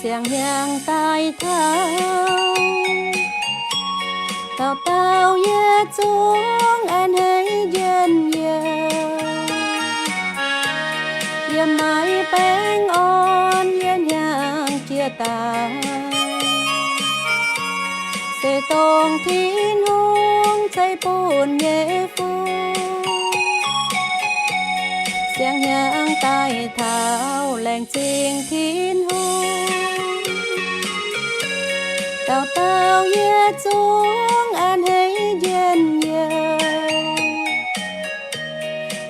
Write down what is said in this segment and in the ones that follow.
Siang-hnyangx daaih taux, dauh dauh yietc zungv a'hneiv njien-youh. Yiem naaiv baengh orn yie hnyangx jiex daaih, se dongh Tin-Hungh ceix bun nyei fun. Siang-hnyangx daaih taux laengz zingh Tin-Hungh, dauh dauh yietc zungv a'hneiv njien-youh.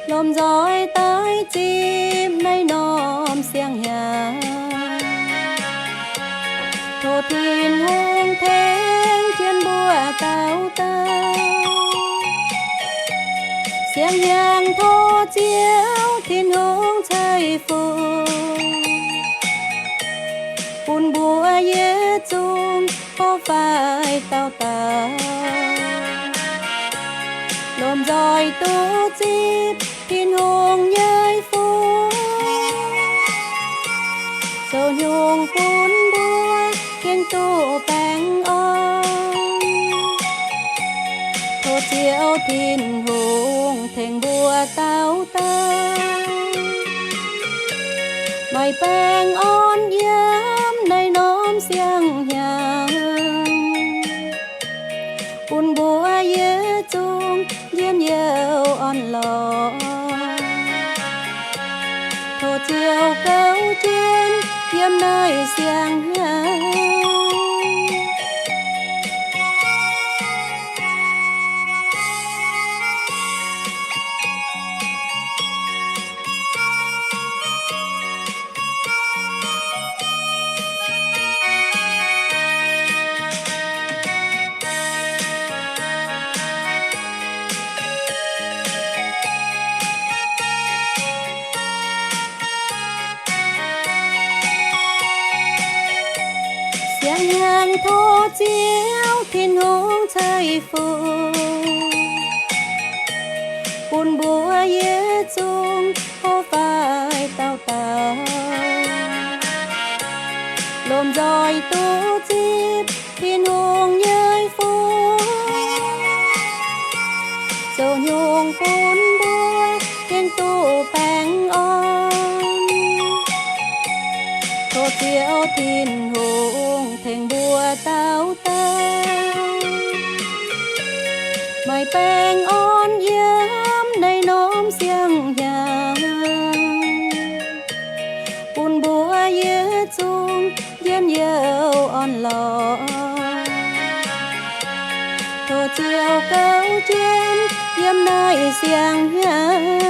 Lomh nzoih daaih zipv naaiv norm siang-hnyangx, tov Tin-Hungh tengx jienv mbuo dauh dauh. Siang-hnyangx tov Ziouv Tin-Hungh ceix fun, bun mbuo yietc zungv hlo fai dauh dauh, lomh nzoih duqv zipv Tin-Hungh nyei fun, zoux nyungc bun mbuo gengh duqv baengh orn. Tov Ziouv Tin-Hungh tengx mbuo dauh dauh maaih baengh orn yiem naaiv norm siang-hnyangx, bun mbuo yietc zungv njien-youh orn-lorqc. Tov Ziouv gouv jienv yiem naaiv siang-hnyangx. Siang-hnyangx tov Ziouv Tin-Hungh ceix fun, bun mbuo yietc zungv hlo fai dauh dauh, lomh nzoih duqv zipv Tin-Hungh nyei fun, zoux nyungc bun mbuo gengh duqv baengh orn. Tov Ziouv Tin-Hungh tengx mbuo dauh dauh maaih baengh orn yiem naaiv norm siang-hnyangx, bun mbuo yietc zungv njien-youh orn-lorqc. Tov Ziouv gouv jienv yiem naaiv siang-hnyangx.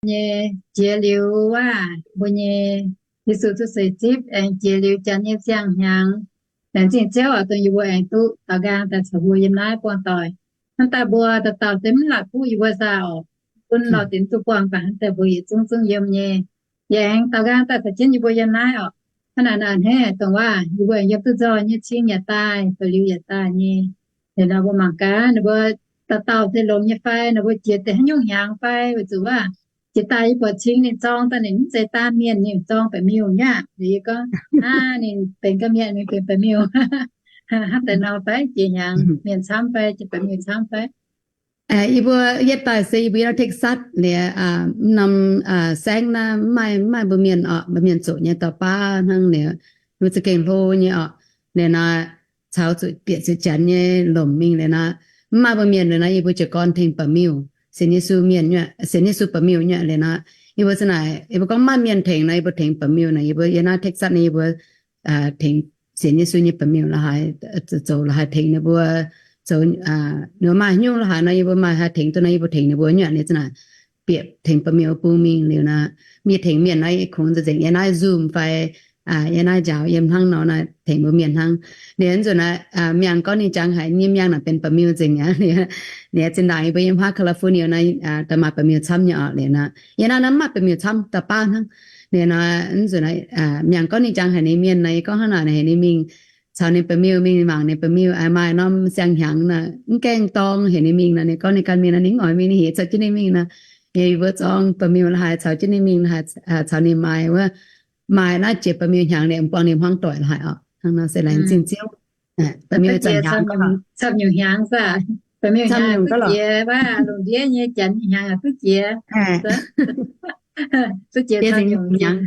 Nyei jiex liuz waac mbuo nyei Yesu zuqc seix zipv aengx jiex liuz janx nyei siang-hnyangx. Laengz zingh Ziouv oc, dongh yie mbuo aengx duqv daaux nqaang daaih caux mbuo yiem naaiv buangh doic. Hnangv daaih mbuo dauh dauh se mv la'kuqv yie mbuo saah oc. Bun lorz dinx duqv buangh baac hnangv daaih mbuo yietc zungv zungv yiem nyei. Yie aengx daaux nqaang daaih caux jienv yie mbuo yiem naaiv oc. Hnangv naaic naaic hnangv dongh waac yie mbuo aengx yiem duqv nzoih nyei cing yaac daaih, feix liuz yaac daaih nyei. Liuz nor mbuo mangc gaax ninh mbuo dauh dauh se longx nyei fai, ninh mbuo jiex deix haaix nyungc hnyangx fai, weic zuqc waac jiex daaih yie buatc cing ninh zorng daaih ninh mv zeiz daan mienh, ninh zorng baeqc miuh nyei aqv. Liuz yie gorngv, aav, ninh benx ganh mienh, ninh benx baeqc miuh. Hnangv deix nor fai jiex hnyangx mienh camv fai jiex baeqc miuh camv fai. Yie mbuo yietv daaih se yie mbuo yiem naaiv Texas liuz, norm saengv naaiv mv maaih, mv maaih mbuo mienh oc, mbuo mienh zoqc nyei dauh baav hnangv liuz, mbuo za'gengh hlo nyei oc. Liuz nor caux zuqc bieqc zuqc janx nyei lomc mingh liuz nor, mv maaih mbuo mienh liuz nor, yie mbuo jiez gorn tengx baeqc miuh, sienx Yesu mienh, sienx Yesu baeqc miuh nyei liuz nor, yie mbuo za'naaic yie mbuo gorngv mv maaih mienh tengx nor, yie mbuo tengx baeqc miuh nor, yie mbuo yiem naaiv Texas nor yie mbuo tengx sienx Yesu nyei baeqc miuh la'haaix, zoux la'haaix tengx ninh mbuo, zoux, ninh mbuo maaih haaix nyungc la'haaix nor, yie mbuo maaih haaix tengx duqv nor, yie mbuo tengx ninh mbuo nyei liuz za'naaic. bieqc tengx ba'miuh bung mingh liuz nor, mienh tengx mienh naaiv kungx nzengc yiem naaiv Zoom fai yiem naaiv njaaux yiem hnangv nor naaiv tengx mbuo mienh hnangv. Liuz nzunc naaiv miangh gorngv ninh jangx haic nyei miangh naaic benx ba'miuh nzengc aqv. Liuz zinh ndaangc yie mbuo yiem haav California naaiv da'maaih ba'miuh camv nyei oc. Liuz nor yiem naaiv nor mv maaih ba'miuh camv da'baav hnangv. Liuz nor nzunc naaiv miangh gorngv ninh jangx haic nyei mienh naaiv gorngv hnangv naaic heuc ninh mingh caux ninh ba'miuh mingh mangc ninh ba'miuh maaih norm siang-hnyangx nor, mv gaengh dorng heuc ninh mingh nor, ninh gorngv ninh ganh mingh nor, ninh oix mingh, ninh hec caux jienv ninh mingh nor. Yie mbuo zorng ba'miuh la'haaix caux jienv ninh mingh, la'haaix caux ninh maaih wuov, maaih naaiv jiex ba'miuh hnyangx liuz buangh ninh hmuangv doic la'haaix oc. Hnangv nor se laengz zingh Ziouv. Ba'miuh camv nyungc hnyangx, ba'miuh hnyangx duqv jiex, lungh ndiev nyei janx nyei hnyangx duqv jiex, duqv jiex camv nyungc hnyangx.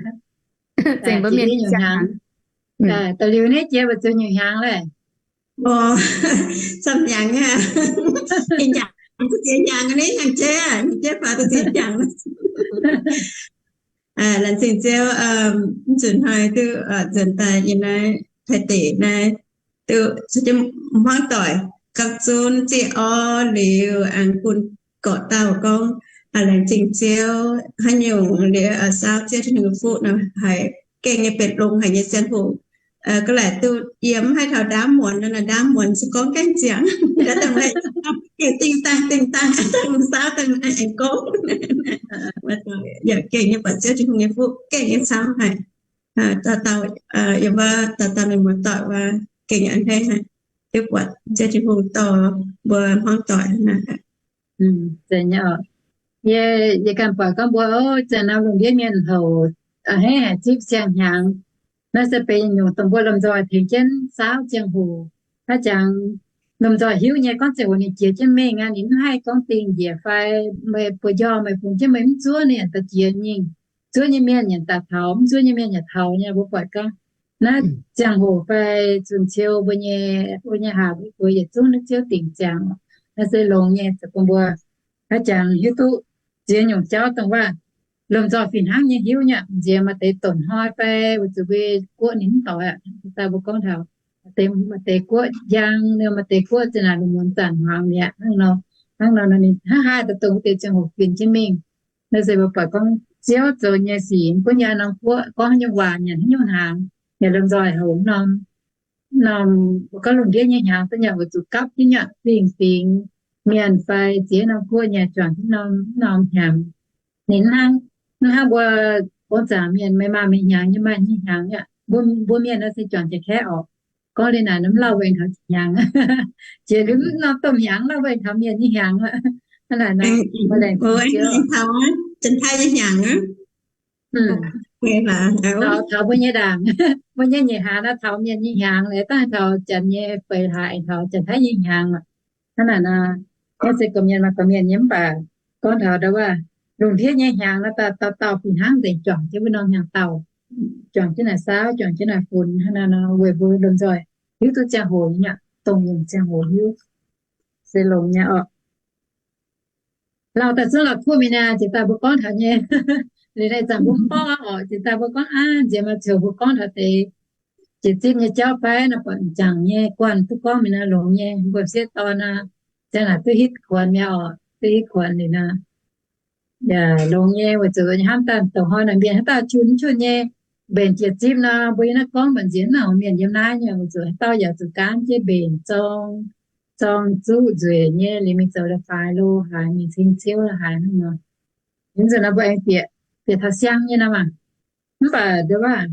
Zengc mbuo mienh nyungc hnyangx. Da'liuz naaiv jiex mbu'ziex nyungc hnyangx laeh? Camv hnyangx aqv. Hnyangx duqv ziex hnyangx, ninh hnyangx jeiv, hnyangx jeiv faaux duqv ziex hnyangx. Laengz zingh Ziouv, mv nzunc hnoi duqv nzuonx daaih yiem naaiv Taiv deic naaiv, duqv caux jienv hmuangv doic gapv zunv zieqv orv liuz aengx bun gorqv-dauh gorngv, laengz zingh Ziouv haaix nyungc liuz saauv Ziouv Tin-Hungh nyei fuqv nor, haiz gengh nyei benx longx haic nyei ziangh hoc. Ga'laaic duqv yiem mv haih taux ndaamv muonz nor, ndaamv muonz se gorngv gaengh ziangx, dingh dangh dingh dangh, dangh saauv dangh aengx gorngv. Yaac gengh nyei buatc Ziouv Tin-Hungh nyei fuqv gengh nyei camv haic. Dauh dauh, yiem wuov dauh dauh mienh muoz-doic wuov gengh a'hneiv haic, duqv buatc Ziouv Tin-Hungh dorh mbuo hmuangv doic naaiv. Yie, yie ganh buatc gorngv mbuo, o, ziangh nor lungh ndiev mienh houc a'hneiv haic zipv siang-hnyangx. Naaiv se benx nyungc dongh mbuo lomh nzoih tengx jienv saauv ziangh hoc. Haaix jangx lomh nzoih hiuv nyei gorngv ziangh hoc ninh jiex jienv mingh aqv, ninh mv haih gorngv dingh njiec fai meih buoz njormh meih fungx jienv meih mv zuov ninh yaac daaih jiex mingh. Zuov nyei mienh yaac daaih taux, mv zuov nyei mienh yaac taux nyei. Mbuo buatc gorngv naaiv ziangh hoc fai zunc ciou mbuo nyei, mbuo nyei haac mbuo yietc zungv naaiv Ziouv dingc ziangx. Naaiv se longx nyei, zoux bun mbuo haaix jangx hiuv duqv ziex nyungc jauv dongh waac lomh nzoih fih hnangv nyei hiuv nyei. Nziex maaih deix donx hnoi fai weic zuqc mbuo guoqv ninh mv doic aqv. Daaih mbuo gorngv taux maaih deix guoqv njang, maaih deix guoqv zinh naaic lungh muonz zanc hmuangx mi'aqv hnangv nor. Hnangv nor ninh hnangv haaix daaih dongh wuov deix ziangh hoc fin jienv mingh. Naaiv se mbuo buatc gorngv Ziouv zoux nyei sic, gunv yie norm guoqv gorngv haaix nyungc waac, nyanc haaix nyungc hnaangx, yaac lomh nzoih hoc norm, norm mbuo gorngv lungh ndiev nyei hnyangx da'nyeic weic zuqc gapv jienv nyei fingx-fingx mienh fai ziex norm guoqv nyei juangc jienv norm hnyangx. Ninh hnangv, hnangv mbuo gorngv zaangc mienh, meih maaih meih hnyangx, yie maaih yie hnyangx aqv. Mbuo mienh nor se juangc jiex kaeqv orqc. Gorngv liuz naaic mv lauh wengh taux jiex hnyangx, jiex liuz mv norm domh hnyangx lauh wengh taux mienh nyei hnyangx aqv. Hnangv naaic nor, janx-taiv nyei hnyangx, taux mbuo nyei ndaangc, mbuo nyei nyic hlaax nor taux mienh nyei hnyangx, dangh taux janx nyei feix hlaax aengx taux janx-taiv nyei hnyangx aqv. Hnangv naaic nor, naaiv se gorqv-mienh maaih gorqv-mienh nyei mv baac gorngv taux ndau wuov lungh ndiev nyei hnyangx nor, dauh dauh fih hnangv nzengc juangc jienv wuov norm hnyangx dauh, juangc jienv naaic saauv, juangc jienv naaic funx. Hnangv naaic nor weic mbuo lomh nzoih hiuv duqv ziangh hoc nyei aqv, dongh nyungc ziangh hoc hiuv se longx nyei orqc. Lauh daaih zungv la'kuqv mingh naaic, jiex daaih mbuo gorngv taux nyei, liuz naaic zanc mbuo mv borqv orqc, jiex daaih mbuo gorngv aav, nziex maaih ziouc mbuo gorngv taux deix jiex zipv nyei jauv fai nor, buatc m'jangc nyei guanh duqv gorngv mingh naaic longx nyei, mbuo sieqv dorn aqv, ziang naaic duqv hitv kuonx mi'aqv orqc, duqv hitv kuonx liuz nor, yaac longx nyei weic zuqc hnamv daaih dongh hnoi naaic mienh haaix dauh jun jun nyei mbenc jiex zipv nor, mbuo yiem naaiv gorngv mbuox nziex naaic mienh yiem naaiv nyei weic zuqc haaix dauh yaac zuqc gaanv jienv mbenc zorng, zorng zuqv nzueic nyei liuz mingh zoux la'faaix lo haaix, mingh ceng ciouv lo haaix hnangv nor. Ih zanc nor mbuo aengx bieqc, bieqc taux siang nyei nor maah. Mv baac ndau wuov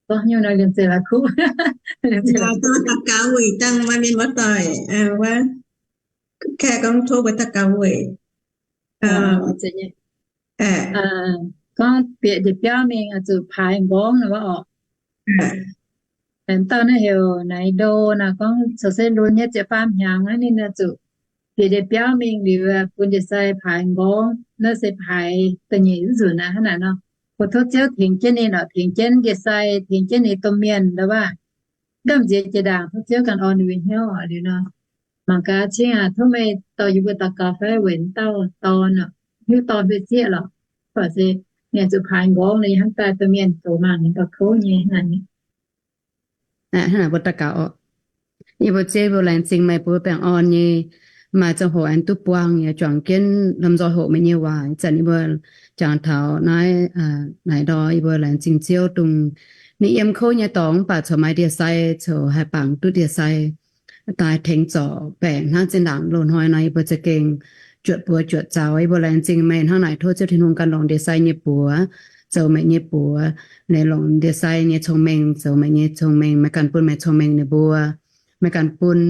gorngv nyungc nor liemh zeih la'kuqv, liemh zeih la'kuqv. Daux gaux weic dangh maaih mienh muoz-doic wuov, kaeqv gorngv tov mbuo daux gaux weic. Gorngv bieqc ndie-biauv mingh oix zuqc paaix nqorngv nor wuov orqc. Dauh naaiv heuc naaiv ndo nor gorngv caux se lunx nyei ziepc faam hnyangx naaiv ninh oix zuqc bieqc ndie-biauv mingh liuz bun ndie-sai paaix nqorngv. Naaiv se paaix da'nyeic nzunc aqv hnangv naaic nor. Mbuo tov Ziouv tengx jienv ninh orqc, tengx jienv ndie-sai, tengx jienv ninh domh mienh ndau wuov. Gamh nziex jiex ndaangc tov Ziouv ganh orn ninh mbuo hnyouv orqc. Liuz nor, mangc gaax cingx aac, tov meih dorh yie mbuo daux gaux fai weic dauh dorn orqc, hiuv dorn fai sieqv lorqc, fai se mienh zuqc paaix nqorngv nor, yie hnamv daaih domh mienh zoux mangc ninh dorh kouv nyei hnangv. Hnangv naaic mbuo daux gaux orqc. Yie mbuo Ziouv, mbuo laengz zingh meih bun baengh orn nyei maaih ziangh hoc aengx duqv buangh yaac juangc jienv lomh nzoih hoqc meih nyei waac. Ih zanc yie mbuo jangx taux naaiv, naaic ndor yie mbuo laengz zingh Ziouv dongh ninh yiem kouv nyei dorngx mv baac corc maaih ndie-sai, corc haih bangc duqv ndie-sai daaih tengx zorc baengc hnangv zinh ndaangc loz-hnoi nor yie mbuo za'gengh juotc buoz juotc zaux. Yie mbuo laengz zingh meih hnangv naaic. Tov Ziouv Tin-Hungh ganh longc ndie-sai nyei buoz zoux meih nyei buoz, ninh longc ndie-sai nyei cong-mengh zoux meih nyei cong-mengh. Meih ganh bun meih cong-mengh ninh mbuo. Meih ganh bun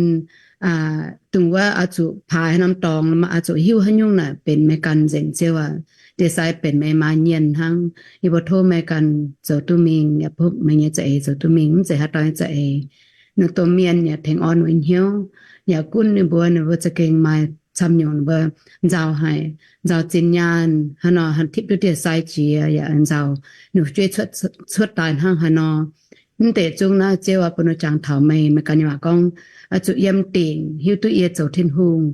dongh wuov oix zuqc paaix haaix norm dorngx, oix zuqc hiuv haaix nyungc naaic benx meih ganh nzengc Ziouv aac. Ndie-sai benx meih maa nyienh hnangv. Yie mbuo tov meih ganh zoux duqv mingh, yaac bun meih nyei za'eix zoux duqv mingh, mv zeiz haaix dauh nyei za'eix. Ninh domh mienh yaac tengx orn weic hnyouv, yaac gunv ninh mbuo, ninh mbuo za'gengh maaih camv nyungc ninh mbuo nzauh haic, nzauh zinh nyaanh hnangv nor, han tipv duqv ndie-sai jiex yaac nzauh, ninh fu'jueiv cuotv daaih hnangv haaix nor. Mv deix zungv naaiv Ziouv aac, bun ninh jangx taux meih, meih ganh nyei waac gorngv, oix zuqc yiem dingc hiuv duqv yie zoux Tin-Hungh,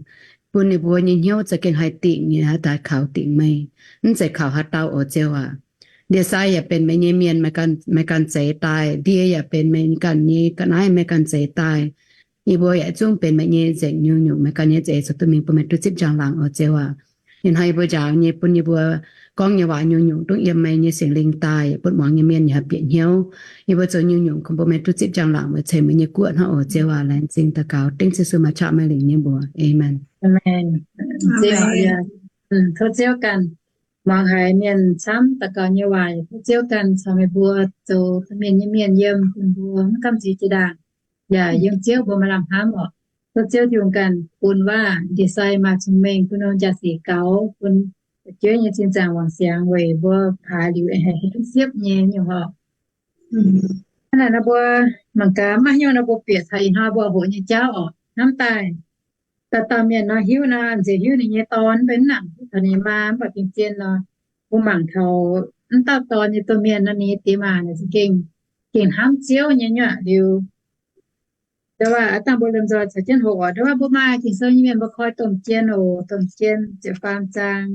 bun ninh mbuo nyei hnyouv za'gengh haih dingc nyei, haih daaih kaux dingc meih, mv zeiz kaux haaix dauh oc Ziouv aac. Ndie-sai yaac benx meih nyei mienh, meih ganh zeix daaih. Ndie yaac benx meih ganh nyei ga'naaiv, meih ganh zeix daaih. Yie mbuo yaac zungv benx meih nyei nzengc nyungc-nyungc, meih ganh nyei za'eix zoux duqv mingh bun meih duqv zipv njang-laangc oc Ziouv aac. Ih hnoi yie mbuo njaaux nyei bun yie mbuo gorngv nyei waac nyungc-nyungc dongh yiem meih nyei Singx Lingh daaih, yaac bun muangx nyei mienh yaac haih bieqc hnyouv. Yie mbuo zoux nyungc-nyungc kungx bun meih duqv zipv njang-laangc weic ceix meih nyei guoqv hnangv oc Ziouv aac. Laengz zingh daux gaux dengv Yesu maaih qaqv meih lingc nyei mbuox. Aamen. Tov Ziouv ganh muangx haiz mienh camv daux gaux nyei waac. Tov Ziouv ganh caux meih mbuo zoux mienh nyei mienh yiem bun mbuo mv gamh nziex jiex ndaangc, yaac yiem Ziouv mbuo maaih lamh hnamv oc. Tov Ziouv Tin-Hungh ganh bun waac ndie-sai maaih cong-mengh bun norm jaa-sic gaux, bun fu'jueiv nyei zinh zaangc wangc siangx weic mbuo paaix liuz aengx haih henv siepv nyei nyungc oc. Hnangv naaic nor mbuo mangc gaax, maiv hiuv nor mbuo bieqc taux ih hnoi mbuo hoqc nyei jauv oc, hnamv daaih dauh dauh mienh nor hiuv nor, nziex hiuv ninh nyei dorn mv benx nangc taux ninh maa mv baac bingx zien nor, mbuo mangc taux mv dauh dorn nyei domh mienh nor, ninh nyei diex maac naaic za'gengh, gengh hnamv Ziouv nyei nyuoqc liuz. Nduov waac aav dangh mbuo lomh nzoih caux jienv hoqc oc. Nduov waac mbuo maaih Ging-Sou nyei mienh mbuo koi domh jien oc, domh jien ziepc faam zaang.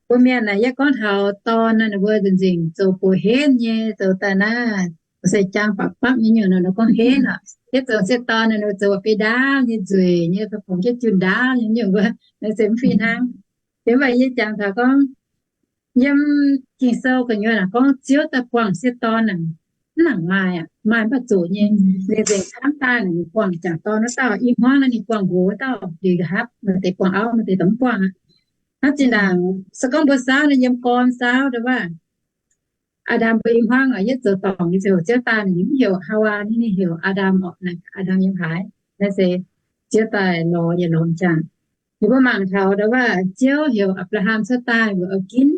Mbuo mienh naaic, yie gorngv taux dorn nor, ninh mbuo nzengc-nzengc zoux buoz henv nyei, zoux daaih naaiv se jaang bapv bapv nyei nyungc nor, gorngv henv oc. Yie zoux m'sieqv dorn nor, ninh mbuo zoux beiv ndaauv nyei, nzueic nyei, fongx jienv junh ndaauv nyei nyungc, mbuo naaiv se mv fih hnangv. Yiem waac yie jangx taux gorngv, yiem Ging-Sou gu'nyuoz naaic gorngv Ziouv daaih buangh m'sieqv dorn naaic, mv nangc maaih aqv, maaih mv baac zoqc nyei. Nzengc-nzengc camv daaih naaic ninh buangh jangc dorn wuov dauh, i hmuangv naaiv ninh buangh nqox wuov dauh liuz nqa'haav, maaih deix buangh auv, maaih deix dongh mv buangh aqv. Hnangv zinh ndaangc se gorngv mbuo saauv nor, yiem gorn saauv nduov waac, Aa^ndam mbuo i hmuangv oc, yietv zoux dorngc nyei ziangh hoc Ziouv daaih ninh mv heuc Haawaa, ninh heuc Aa^ndam oc. Naaic Aa^ndam yiem haaix? Naaiv se Ziouv daaih lorz yietc lorz jangc. Ninh mbuo mangc taux nduov waac Ziouv heuc Apc^laa^ham cuotv daaih weic oix ginv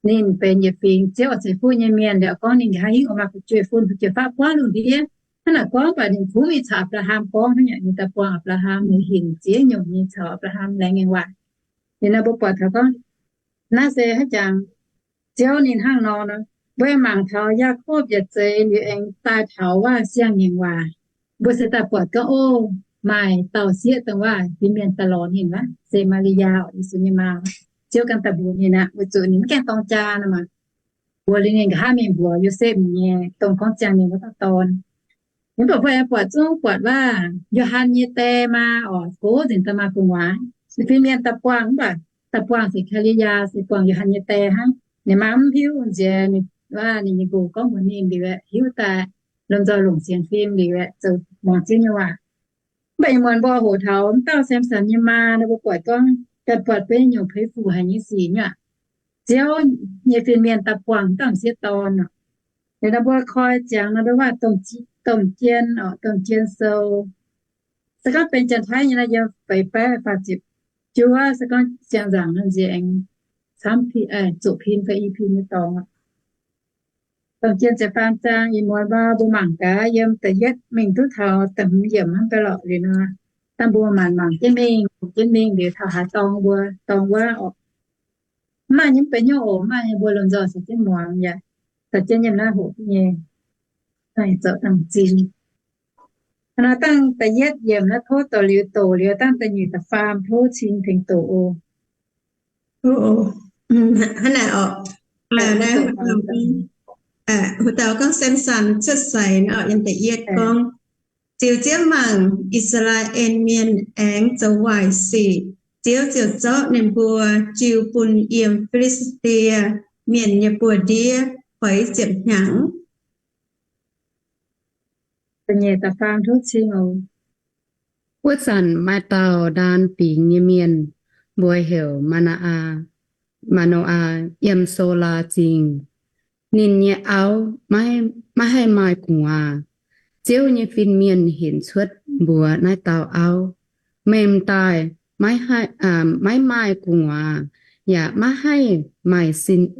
ninh benx yietc fingx Ziouv ceix fuqv nyei mienh, liuz gorngv ninh nqa'haav hingv oix maaih fu'jueiv-fun fu'jueiv-faqv buangv lungh ndiev. Hnangv naaic gorngv, mv baac ninh kungx mingh caux Apc^laa^ham gorngv hnangv nyungc, ninh daaih buangh Apc^laa^ham, ninh hinc ziex nyungc nyei caux Apc^laa^ham laengz ngaengc waac. Liuz nor mbuo buatc taux gorngv naaiv se haaix jangx Ziouv ninh hnangv nor nor, mbuo aengx mangc taux Yaakopv yietc zeix liuz aengx daaih taux waac siang-ngaengc waac. Mbuo se daaih buatc gorngv, o, maaih dauh sieqv dongh waac fin-mienh daaih lorz ninh aqv, se Maa^li^yaa, Yesu nyei maa. Ziouv ganh daaih mbuox ninh aqv, weic zuqc ninh mv gaengh dorng jaa nor maah. Mbuox liuz ninh nqa'haav mingh mbuox Yosepv nyei, dongh gorngv ziangh ninh wuov dauh dorn. Mv baac mbuo aengx buatc zungv buatc waac Yo^han nyei die maa oc, gox nzengc daaih maaih gu'nguaaz. Fin-mienh daaih buangh, mv baac daaih buangh Sekaa^li^yaa, se buangh Yo^han nyei die hnangv. Ninh maa mv hiuv nziex, ninh waac ninh nyei nqox gorngv mbuox ninh liuz aeqv, hiuv daaih lomh nzoih longc sienx fim liuz aeqv, zoux muangx Ziouv nyei waac. Mv baac ih muonz mbuo hoqc taux mv dauh Samson nyei maa nor, mbuo buatc gorngv daaih buatc benx nyungc peix fuc haic nyei sic nyuoqc. Ziouv nyei fin-mienh daaih buangh mv dauh m'sieqv dorn oc. Liuz nor mbuo koi ziangx nor, nduov waac Domh Jien oc, Domh Jien Sou. Se gorngv benx Janx-Taiv nyei nor, yiem feix baeqv faah ziepc juov, se gorngv ziangh nzaangc nor nziex aengx camv, zoqc pin fai i pin nyei dorngx. Domh Jien ziepc faam zaang, ih muonz mbuo mangc gaax yiem da'yietv mingh duqv taux da'hmz yiemc hnangv ga'lorqc liuz nor, dangh mbuo maanc mangc jienv mingh, mangc jienv mingh liuz taux haaix dorngx mbuo dorngx wuov oc. Mv maaih nyei mv benx hnyouv oc, mv maaih nyei mbuo lomh nzoih caux jienv muangx yaac caux jienv yiem naaiv hoqc duqv nyei. Naaiv zoux dangh zinh. Hnangv naaiv dangh da'yietv yiemc naaiv tov doqc liuz doqc liuz dangh da'nyeic da'faam tov cing tengx doqc oc. Hnangv naaic oc. Naaiv huv dauh gorngv Samson cuotv seix naaiv oc, yiem da'yietv gorngv, Ziux Ziouv mangc I^saa^laa^en Mienh aengx zoux waaic sic, Ziouv ziouc zorqv ninh mbuo jiu bun yiem Fi^li^saa^die Mienh nyei buoz-ndiev feix ziepc hnyangx. Wuov zanc maaih dauh ndaan fingx nyei mienh, mbuox heuc Maa^naa^aa, Maa^no^aa, yiem Solaa Zingh. Ninh nyei auv maiv haih maaih gu'nguaaz. Ziouv nyei fin-mienh hinc cuotv mbuox naaiv dauh auv, Meih m'daaih maiv maaih gu'nguaaz yaac maiv haih maaih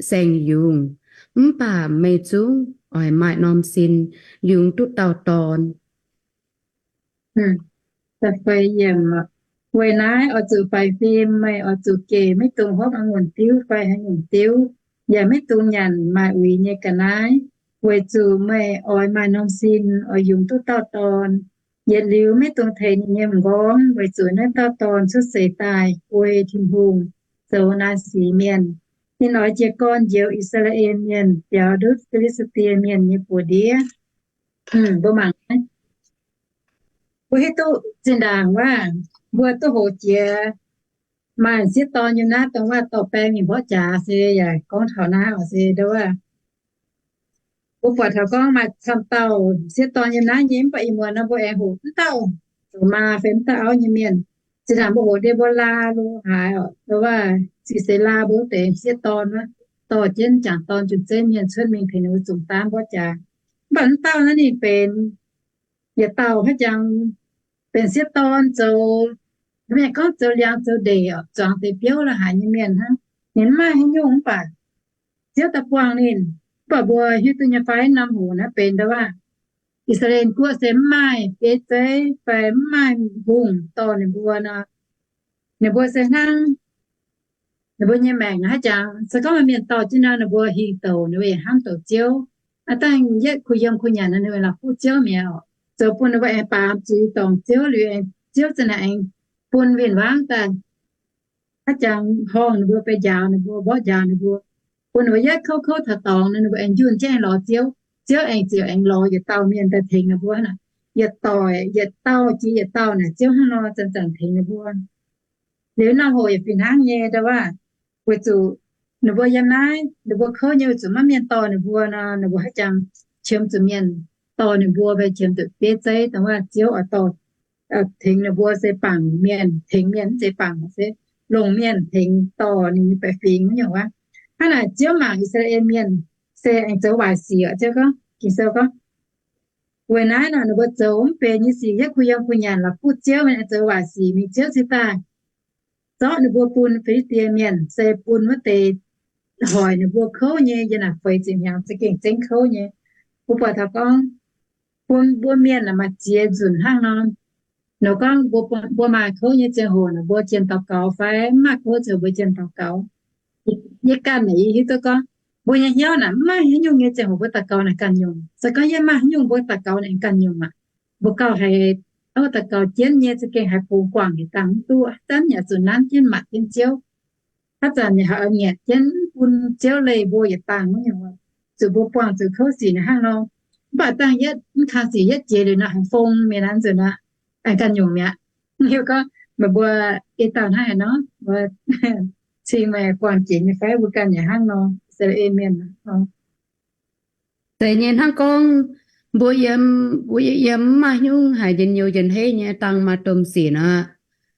saeng-yungz, mv baac meih zungv oix maaih norm sin yungz duqv dauh dorn. Weic naaiv oix zuqc faix fim, meih oix zuqc gec maiv dungx hopv a'ngunc diuv fai haaix nyungc diuv, yaac maiv dungx nyanc maaih uix nyei ga'naaiv, weic zuqc meih oix maaih norm sin oix yungz duqv dauh dorn. Yietc liuz maiv dungx tengx ninh nyei m'nqorngv, weic zuqc naaiv dauh dorn cuotv seix daaih guei Tin-Hungh, zoux naaiv sic mienh. Ninh oix jiez gorn njoux I^saa^laa^en Mienh biaux ndutv Fi^li^saa^die Mienh nyei buoz-ndiev. Mbuo mangc, mbuo hiuv duqv zinh ndaangc waac, mbuo duqv hoqc jiex maaih sieqv dorn yiem naaiv dongh waac dorh baeng mingh mborqv jaax se yaac gorngv taux naaiv oc se ndo waac. Mbuo buatc taux gorngv maaih camv dauh sieqv dorn yiem naaiv nyei, mv baac ih muonz nor mbuo aengx hoqc mv dauh zoux maa fai mv dauh auv nyei mienh. Zinh ndaangc mbuo hoqc ndie mbuo laa lo haaix oc, ndo waac ziqc seix laa mbuo wuov deix sieqv dorn wuov, dorh jienv jangc dorn jun-zeiv mienh cuotv mingh tengx ninh mbuo zungv daamv mborqv jaax. Mv baac mv dauh naaiv ninh benx yietc dauh haiv jangx benx sieqv dorn zoux, mienh gorngv zoux liangx zoux ndeic oc, zuangx deix biouv la'haaix nyei mienh hnangv. Ninh mv maaih haaix nyungc mv baac Ziouv daaih buangh ninh. Mv baac mbuo hiuv duqv nyei fai norm hoc naaiv benx ndo waac I^saa^laa^en Guoqv se mv maaih bieiv zeiv fai mv maaih hungh dorh ninh mbuo nor, ninh mbuo se hnangv ninh mbuo nyei maengc haiv jangx. Se gorngv maaih mienh dorh jienv nor, ninh mbuo hingh douc ninh mbuo yaac hnamv douc Ziouv. Aav dangh yietv kuh yiem kuh nyanc nor, ninh mbuo la'kuqv Ziouv mi'aqv oc. Zoux bun ninh mbuo aengx baamz zuiz dorngc Ziouv liuz, Ziouv za'naaic aengx bun win-wangv daaih haiv jangx horngh ninh mbuo, beiv njaaux ninh mbuo, mborqv njaaux ninh mbuo, bun ninh mbuo yietv kouv kouv taux dorngx nor, ninh mbuo aengx njunh jienv aengx lorz Ziouv. Ziouv aengx ziouc aengx lorz yietc dauh mienh daaih tengx ninh mbuo hnangv. Yietc doic yietc dauh jiex yietc dauh naaic Ziouv hnangv nor zanc-zanc tengx ninh mbuo. Liuz norm hoc yaac fih hnangv nyei ndo waac, weic zuqc ninh mbuo yiem naaiv ninh mbuo kouv nyei, weic zuqc maiv mienh dorh ninh mbuo nor, ninh mbuo haiv jangx qiemx zuqc mienh dorh ninh mbuo fai qiemx zuqc bieiv zeiv dongh waac Ziouv oix dorh tengx ninh mbuo se bangc mienh, tengx mienh mv zeiz bangc se longc mienh tengx dorh ninh nyei baeqc fingx wuov nyungc wuov. Hnangv naaic Ziouv mangc I^saa^laa^en Mienh se aengx zoux waaic sic. Ziouv gorngv, Ging-Sou gorngv, weic naaiv nor ninh mbuo zoux mv benx nyei sic, yietv kuh yiem kuh nyanc la'kuqv Ziouv, aengx zoux waaic sic mingh. Ziouv cingx daaih zorqv ninh mbuo bun Fi^li^saa^die Mienh, se bun wuov deix hoic ninh mbuo kouv nyei yiem naaic feix ziepc hnyangx za'gengh zengv kouv nyei. Mbuo buatc taux gorngv bun mbuo mienh maaih ziex nzunc hnangv nor. Nor gorngv mbuo maaih kouv nyei ziangh hoc, mbuo jienh daux gaux fai mv maaih kouv ziouc mbuo jienh daux gaux. Yie ganh naaic yie hiuv duqv gorngv mbuo nyei hnyouv naaic mv maaih haaix nyungc nyei ziangh hoc mbuo daux gaux naaic ganh nyungc. Se gorngv yie maaih haaix nyungc mbuo daux gaux naaic ganh nyungc aqv. Mbuo gauh haiz, ov, daux gaux jienv nyei za'gengh haiz bungx guangc yietc dangh mv duqv, haaix zanc yaac zuqc nanv jienv matc jienv Ziouv. Haaix zanc yaac haiz nyanc jienv bun Ziouv leih mbuo yietc dangh wuov nyungc, zuqc mbuo buangh zuqc kouv sic naaic hnangv nor. Mv baac dangh yietv mv kang sic yietv jiex liuz nor, haiz fong mienh naaiv nzunc aqv, aengx ganh nyungc mi'aqv. Hiuv gorngv meih mbuo ei dauh hnangv haaix nor, mbuo cing meih buangh jiex nyei fai? Mbuo ganh yaac hnangv nor, Saa^laa^en Mienh. Zeiz nyei hnangv gorngv mbuo yiem, mbuo yiem mv maaih hnyungv haiz njien-youh njien-heiv nyei dangh maaih domh sic nor,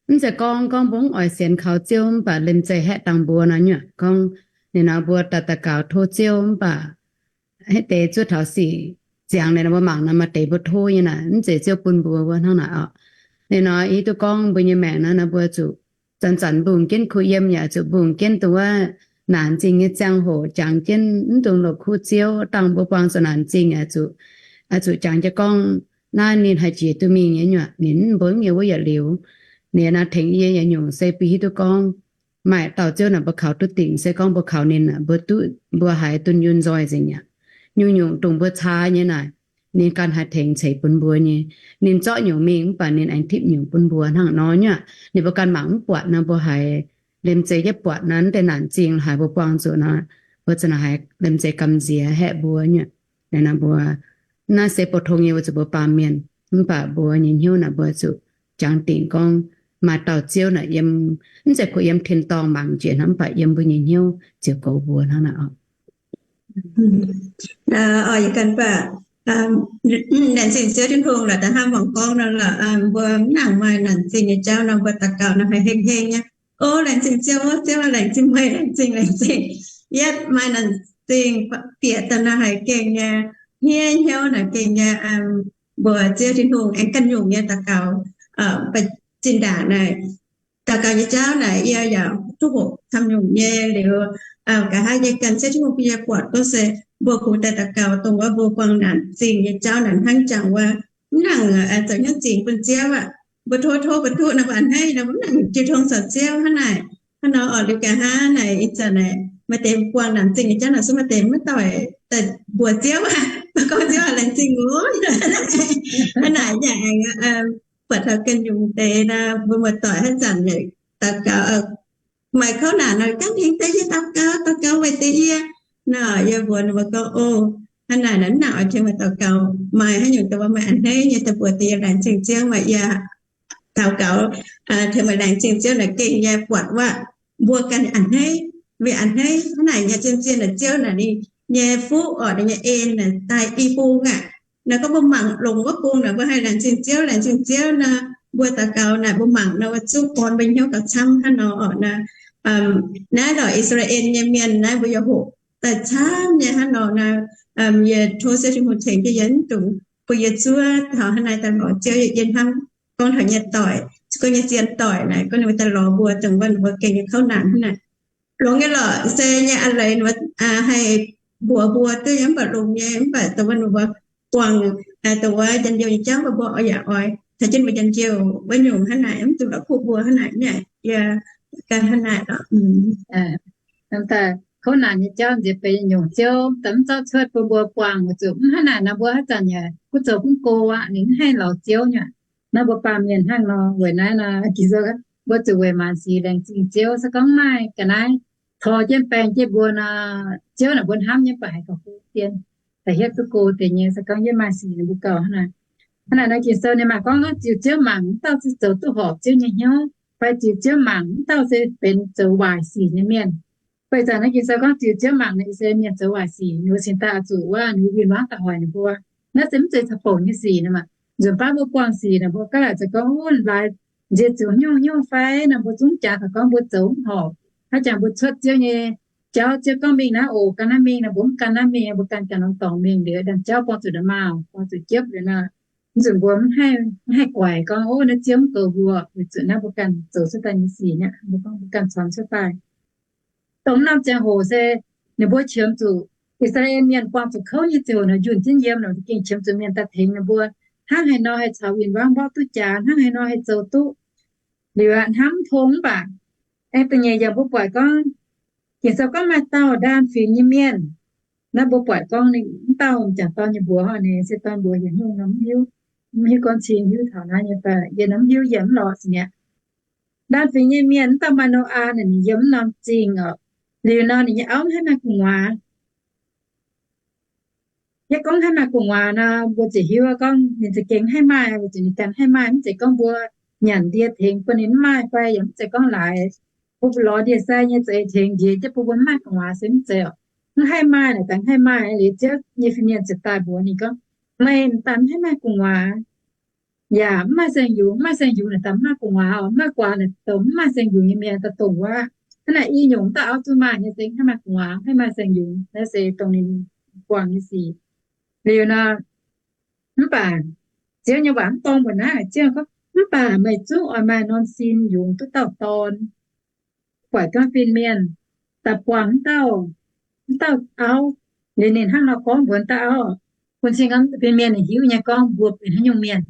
mv zeiz gorngv, gorngv mbuo mv oix sienx kaux Ziouv mv baac liemh zeih haeqv dangh mbuo nor nyuoqc. Gorngv ninh nor mbuo daux daux gaux tov Ziouv mv baac haaix deix zuov taux sic ziangx liuz nor mbuo mangc nor maaih deix mbuo tov nyei naaic, mv zeiz Ziouv bun mbuo wuov hnangv naaic oc. Ninh nor hiuv duqv gorngv mbuo nyei maengc nor, nor mbuo zuqc zanc-zanc mbungh jienv kuh yiem, yaac zuqc mbungh jienv dongh wuov naanc zingh nyei ziangh hoc jangx jienv mv dungx longc kuv Ziouv. Dangh mbuo buangh zuqc naanc zingh yaac zuqc, zuqc jangx jienv gorngv naaiv ninh haih jiex duqv mingh nyei nyuoqc. Ninh mv mbungh nyei wuov yietc liuz, ninh nor tengx yie yietc nyungc se bun hiuv duqv gorngv maaih dauh Ziouv naaic mbuo kaux duqv dingc. Se gorngv mbuo kaux ninh, mbuo duqv, mbuo haiz dunh yunh nzoih nzengc aqv. Nyungc-nyungc dongh mbuo caa nyei naaic, ninh ganh haih tengx ceix bun mbuo nyei. Ninh zorqv nyungc mingh mv baac ninh aengx tipv nyungc bun mbuo hnangv nor nyuoqc. Ninh mbuo ganh mangc mv buatc nor, mbuo haiz liemh zeih jienv buatc nor, mv deix naanc zingh haiz mbuo buangh zuqc nor, mbuo za'naaic haiz liemh zeih gamh nziex haeqv mbuo nyuoqc. Naaiv se bou tong nyei weic zuqc mbuo baamh mienh. Mv baac mbuo nyei hnyouv naaic mbuo zuqc jangx dingc gorngv maaih dauh Ziouv naaic yiem, mv zeiz kungx yiem tin-dorngh mangc njiec hnangv, mv baac yiem mbuo nyei hnyouv ziouc goux mbuo hnangv naaic oc. Oix gan baac laengz zingh Ziouv Tin-Hungh lorqc, da'hnangv mangc gorngv nor lorqc, mbuo mv nangc maaih laengz zingh nyei jauv nor, mbuo daux gaux nor haih heng-heng nyei. O laengz zingh Ziouv, Ziouv laengz zingh meih, laengz zingh, laengz zingh. Yietv maaih laengz zingh bieqc daaih nor haih gengh nyei, hniev hnyouv naaic gengh nyei, mbuox Ziouv Tin-Hungh aengx ganh nyungc nyei daux gaux. Ba'zinh ndaangc naaic daux gaux nyei jauv naaic yie yaac duqv hoqc camv nyungc nyei liuz, nqa'haav yie gan Ziouv Tin-Hungh bun yie buatc gorngv se mbuo kungx daaih daux gaux dongh wuov mbuo buangh naanc zingh nyei jauv naaic hnangv jangx wuov, mv nangc zoux hnyouv zingx bun Ziouv aqv. Mbuo tov tov mbuo duqv nor, mbuo a'hneiv nor, mbuo mv nangc jiu tong caux Ziouv hnangv naaic. Hnangv nor oc, liuz nqa'haav naaic ih zanc naaic maaih deix buangh naanc zingh nyei jauv naaic se maaih deix maiv doic daaih mbuox Ziouv aqv, maiv gorngv Ziouv aac, laengz zingh oc. Hnangv naaic yaac aengx buatc taux ganh nyungc deix nor, mbuo muoz-doic haaix zanc daux gaux maaih kouv naanc nor, ganh tengx deix yie daux gaux, daux gaux weic deix yie nor, yie mbuox ninh mbuo gorngv, O, hnangv naaic naaic mv nangc oix tengx meih daux gaux. Maaih haaix nyungc dongh wuov meih a'hneiv nyei daaih mbuox deix yie laengz zingh Ziouv, meih yie daux gaux tengx meih laengz zingh Ziouv naaic gengh nyei buatc wuov mbuo ganh a'hneiv, weic a'hneiv hnangv naaic nyei zien-zien naaic Ziouv naaic ninh nyei fuqv oc, ninh nyei en naaic daaih i bung aqv. Naaic gorngv mbuo mangc longc wuov bung naaic mbuo haih laengz zingh Ziouv, laengz zingh Ziouv nor, mbuo daux gaux naaic mbuo mangc nor, wuov zuqc gorn mbuo hnyouv gauh camv hnangv nor oc. Naaiv, naaiv lorqc I^saa^laa^en nyei mienh naaiv mbuo yaac hoqc daaih camv nyei hnangv nor naaiv. Yie tov Ziouv Tin-Hungh tengx jienv yie mv dungx bun yie zuov taux hnangv naaiv daaih lorz Ziouv, yie hnamv gorngv taux nyei doic, gorngv nyei zien doic naaic, gorngv ninh mbuo daaih lorz mbuo dongh wuov ninh mbuo gengh nyei kouv naanc hnangv naaic. Longx nyei lorqc, se nyei a'leiz ninh mbuo haih mbuox mbuo duqv nyei, mv baac longx nyei, mv baac dongh wuov ninh mbuo buangh dongh wuov njien-youh nyei jauv, mbuo mbuo oix yaac oix taux jienv mbuo njien-youh wuov nyungc hnangv naaic, mv dungx la'kuqv mbuo hnangv naaic. Yie gan hnangv naaic lorqc. Kouv naanc nyei jauv nziex benx nyungc Ziouv daaih mv zorqv cuotv bun mbuo buangh, weic zuqc mv hnangv naaic nor mbuo haaix zanc yaac gunv zoux gunv go aqv, ninh mv haih lorz Ziouv nyei. Naaiv mbuo baamh mienh hnangv nor, weic naaiv nor, mbuo zuqc weic maanc sic laengz zingh Ziouv. Se gorngv maaih ga'naaiv tor jienv baeng jienv mbuo nor, Ziouv naaic mbuo hnamv nyei mv baac haiz gauh go dien, da'hietv duqv go deix nyei. Se gorngv yie maaih sic ninh mbuo gauh hnangv naaic. Hnangv naaic nor Ging-Sou ninh maaih gorngv, ziux Ziouv mangc, mv dauh se zoux duqv horpc Ziouv nyei hnyouv, fai ziux Ziouv mangc, mv dauh se benx zoux waaic sic nyei mienh. Fai zanc naaiv Ging-Sou gorngv ziux Ziouv mangc nor, I^saa^laa^en mienh zoux waaic sic, ninh mbuo cingx daaih oix zuqc wuov ninh mbuo win-wangv daaih hoic ninh mbuo. Naaiv se mv zeiz caux bouc nyei sic nor maah. Nzunc baav mbuo buangh sic nor, mbuo gaav laaic zoux gorngv wuov laaix nziex ziouc nyungc nyungc fai nor, mbuo zungv jaax taux gorngv mbuo zoux mv horpc. Haaix jangx mbuo cuotv Ziouv nyei jauv, Ziouv gorngv mingh naaiv oc, gan naaiv mingh nor, mbuo mv gan naaiv mingh, mbuo gan jangx norm dorngx mingh liuz, ndaangc jauv buangh zuqc nda'maauh, buangh zuqc jiepv liuz nor, mv zuqc mbuo mv haih guaic gorngv, O, naaiv Ziouv mv goux mbuo, weic zuqc naaiv mbuo ganh zoux cuotv daaih nyei sic aqv, mbuo gorngv mbuo ganh congx cuotv daaih. Dongh mv norm ziangh hoc se ninh mbuo qiemx zuqc, I^saa^laa^en mienh buangh zuqc kouv nyei ziouc nor, njunh jienv yiem nor, gengh qiemx zuqc mienh daaih tengx ninh mbuo. Hnangv haaix nor haih caux win-wangv mborqv duqv jaax, hnangv haaix nor haih zoux duqv. Liuz aqv, hnamv tong mv baac aengx da'nyeic yaac mbuo buatc gorngv, Ging-Sou gorngv maaih dauh ndaam fingx nyei mienh. Naaiv mbuo buatc gorngv ninh mv dauh m'jangc dorn nyei mbuox hnangv naaic, se dorn mbuox yietc hnyungv nor mv hiuv, mv hiuv gorngv cing hiuv taux naaiv nyei fai, yie nor mv hiuv, yie mv lorz zingh aqv. Ndaam fingx nyei mienh, mv dauh maaih Noyaa naaic, ninh yiem mv norm zingh oc. Liuz nor ninh nyei auv mv haih maaih gu'nguaaz. Yie gorngv haih maaih gu'nguaaz nor, mbuo ziouc hiuv gorngv ninh za'gengh haih maaih, weic zuqc ninh ganh haih maaih, mv zeiz gorngv mbuo nyanc ndie tengx bun ninh mv maaih fai, yaac mv zeiz gorngv laaix mbuo lorz ndie-sai nyei za'eix tengx njiec jienv bun mbuo mv maaih gu'nguaaz se mv zeiz oc. Mv haih maaih naaic, dangh haih maaih liuz, Ziouv nyei fin-mienh ziouc daaih mbuox ninh gorngv, meih m'daaih mv haih maaih gu'nguaaz. Yaac mv maaih saeng-yungz, mv maaih saeng-yungz naaic daaih mv maaih gu'nguaaz oc. Mv maaih gu'nguaaz naaic dongh mv maaih saeng-yungz nyei mienh daaih dongh wuov. Hnangv naaic i nyungc mv dauh auv zungv maaih nyei, se haih maaih gu'nguaaz, haih maaih saeng-yungz, naaiv se dongh ninh buangh nyei sic. Liuz nor, mv baac Ziouv nyei waac mv dorng mbuo naaiv, Ziouv gorngv, mv baac meih zungv oix maaih norm sin yungz duqv dauh dorn. Buatc gorngv fin-mienh daaih buangh mv dauh, mv dauh auv, liuz ninh hnangv nor gorngv mbuox dauh auv, bun cing gorngv fin-mienh ninh hiuv nyei gorngv mbuo benx haaix nyungc mienh,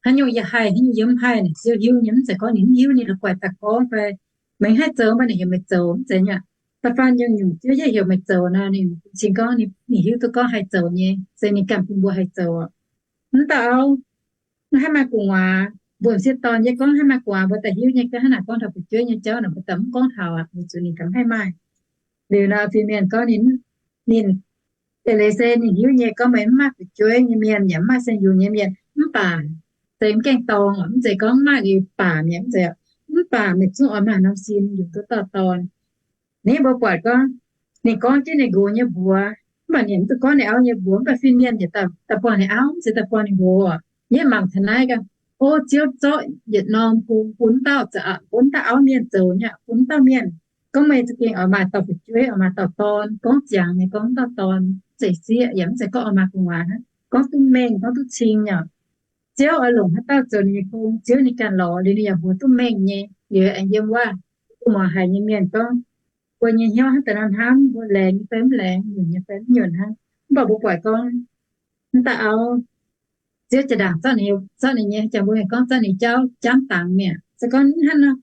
haaix nyungc yie haih, haaix nyungc yie mv haih, ninh Ziouv hiuv nyei. Mv zeiz gorngv ninh mv hiuv, ninh la'guaih daaih gorngv fai, meih haih zoux mv baac ninh heuc meih zoux, mv zeiz nyei. Da'faanh nyungc-nyungc Ziouv yaac heuc meih zoux nor, ninh cing gorngv ninh hiuv duqv gorngv haih zoux nyei, se ninh ganh bun mbuo haih zoux. Mv dauh auv mv haih maaih gu'nguaaz, mbuo m'sieqv dorn yie gorngv haih maaih gu'nguaaz, mbuo daaih hiuv nyei. Ga'hnangv naaic gorngv taux fu'jueiv nyei jauv naaic, mbuo daaih mv gorngv taux aqv, weic zuqc ninh ganh mv haih maaih. Liuz nor fin-mienh gorngv ninh, ninh eix leiz se ninh hiuv nyei gorngv meih mv maaih fu'jueiv nyei mienh yaac mv maaih saeng-yungz nyei mienh. Mv baac se mv gaengh dorng, mv zeiz gorngv maaih liuz baac mi'aqv, mv zeiz. Mv baac meih zungv oix maaih norm sin yungz duqv dauh dorn. Ninh mbuo buatc gorngv, ninh gorngv jienv ninh nqox nyei mbuox, mv baac ninh mv zuqc gorngv ninh auv nyei mbuox, mv baac fin-mienh yietc daaih buangh ninh auv, mv zeiz daaih buangh ninh nqox. Yie mangc taux naaiv gaax, o, Ziouv zorqv yietc norm bung bun dauh, bun dauh auv mienh zoux nyei, bun dauh mienh. Gorngv meih za'gengh oix maaih dauh fu'jueiv, oix maaih dauh dorn, gorngv ziangx nyei gorngv dauh dorn, mv zeiz sieqv yaac mv zeiz gorngv oix maaih gu'nguaaz hnangv, gorngv duqv mengh, gorngv duqv cing nyei. Ziouv oix longc haaix dauh zoux ninh nyei gong, Ziouv ninh ganh lorz liuz ninh yaac mbuox duqv mengh nyei. Liuz aengx yiem waac, mbuo muangx haiz nyei mienh gorngv, mbuo nyei hnyouv hnangv daaih nor hnamv, mbuo laengz nyei fai mv laengz, nyunc nyei fai mv nyunc hnangv. Mv baac mbuo buatc gorngv, mv dauh auv, Ziouv jaa-ndaangc zorqv ninh, zorqv ninh nyei, jangx mbuo mienh gorngv zorqv ninh jauv jamv dangx mi'aqv. Se gorngv hnangv nor,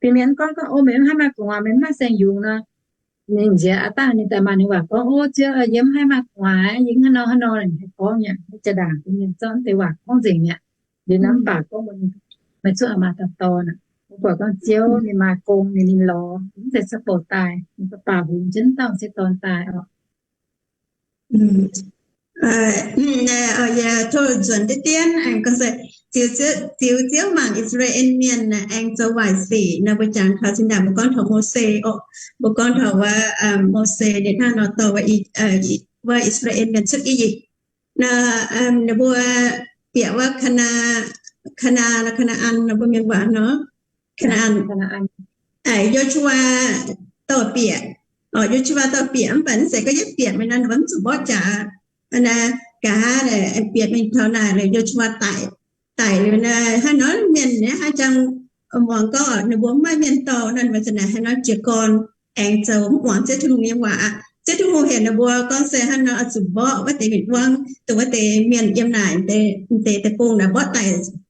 fin-mienh gorngv, gorngv, o, meih mv haih maaih gu'nguaaz, meih mv maaih saeng-yungz nor, ninh nziex aav dangh ninh daaih maaih ninh waac gorngv, o, Ziouv, yie mv haih maaih gu'nguaaz, yie hnangv nor hnangv nor, ninh haih gorngv nyei. Jaa-ndaangc fin-mienh zorqv deix waac gorngv nzengc mi'aqv. Liuz nor mv baac gorngv mbuo, meih zungv oix maaih dauh dorn aqv. Mbuo buatc gorngv Ziouv ninh maaih gong, ninh, ninh lorz, mv zeiz caqv-bouc daaih, ninh baac baac hungx jienv dauh m'sieqv dorn daaih oc. Yie tov nzuonx diqv dien, aengx gorngv se, ziux Ziouv mangc I^saa^laa^en Mienh aengx zoux waaic sic nor, mbuo jangx taux zinh ndaangc mbuo gorngv taux Mose oc. Mbuo gorngv taux wuov Mose ninh hnangv nor dorh wuov I^saa^laa^en Mienh cuotv I^yipv nor, ninh mbuo bieqc wuov Kaa^naa, Kaa^naa, Kaa^naa^an nor, mbuo mienh waac nor, Kaa^naa^an. Yo^su^waa dorh bieqc, Yo^su^waa dorh bieqc mv baac mv zeiz gorngv yietv bieqc mingh nor, ninh mbuo mv zuqc mborqv jaax. Naaiv nqa'haav bieqc mingh taux naaic, Yo^su^waa daic. Daic liuz naaic, hnangv nor mienh naaiv haih jangx muangx gorngv ninh mbuo mv maaih mienh dorh nor, ninh mbuo za'naaic hnangv nor jiez gorn aengx zoux mv muangx Ziouv Tin-Hungh nyei waac aqv. Ziouv Tin-Hungh heuc ninh mbuo gorngv se hnangv nor oix zuqc mborqv wuov deix win-wangv dongh wuov deix mienh yiem naaic deix deic-bung naaic mborqv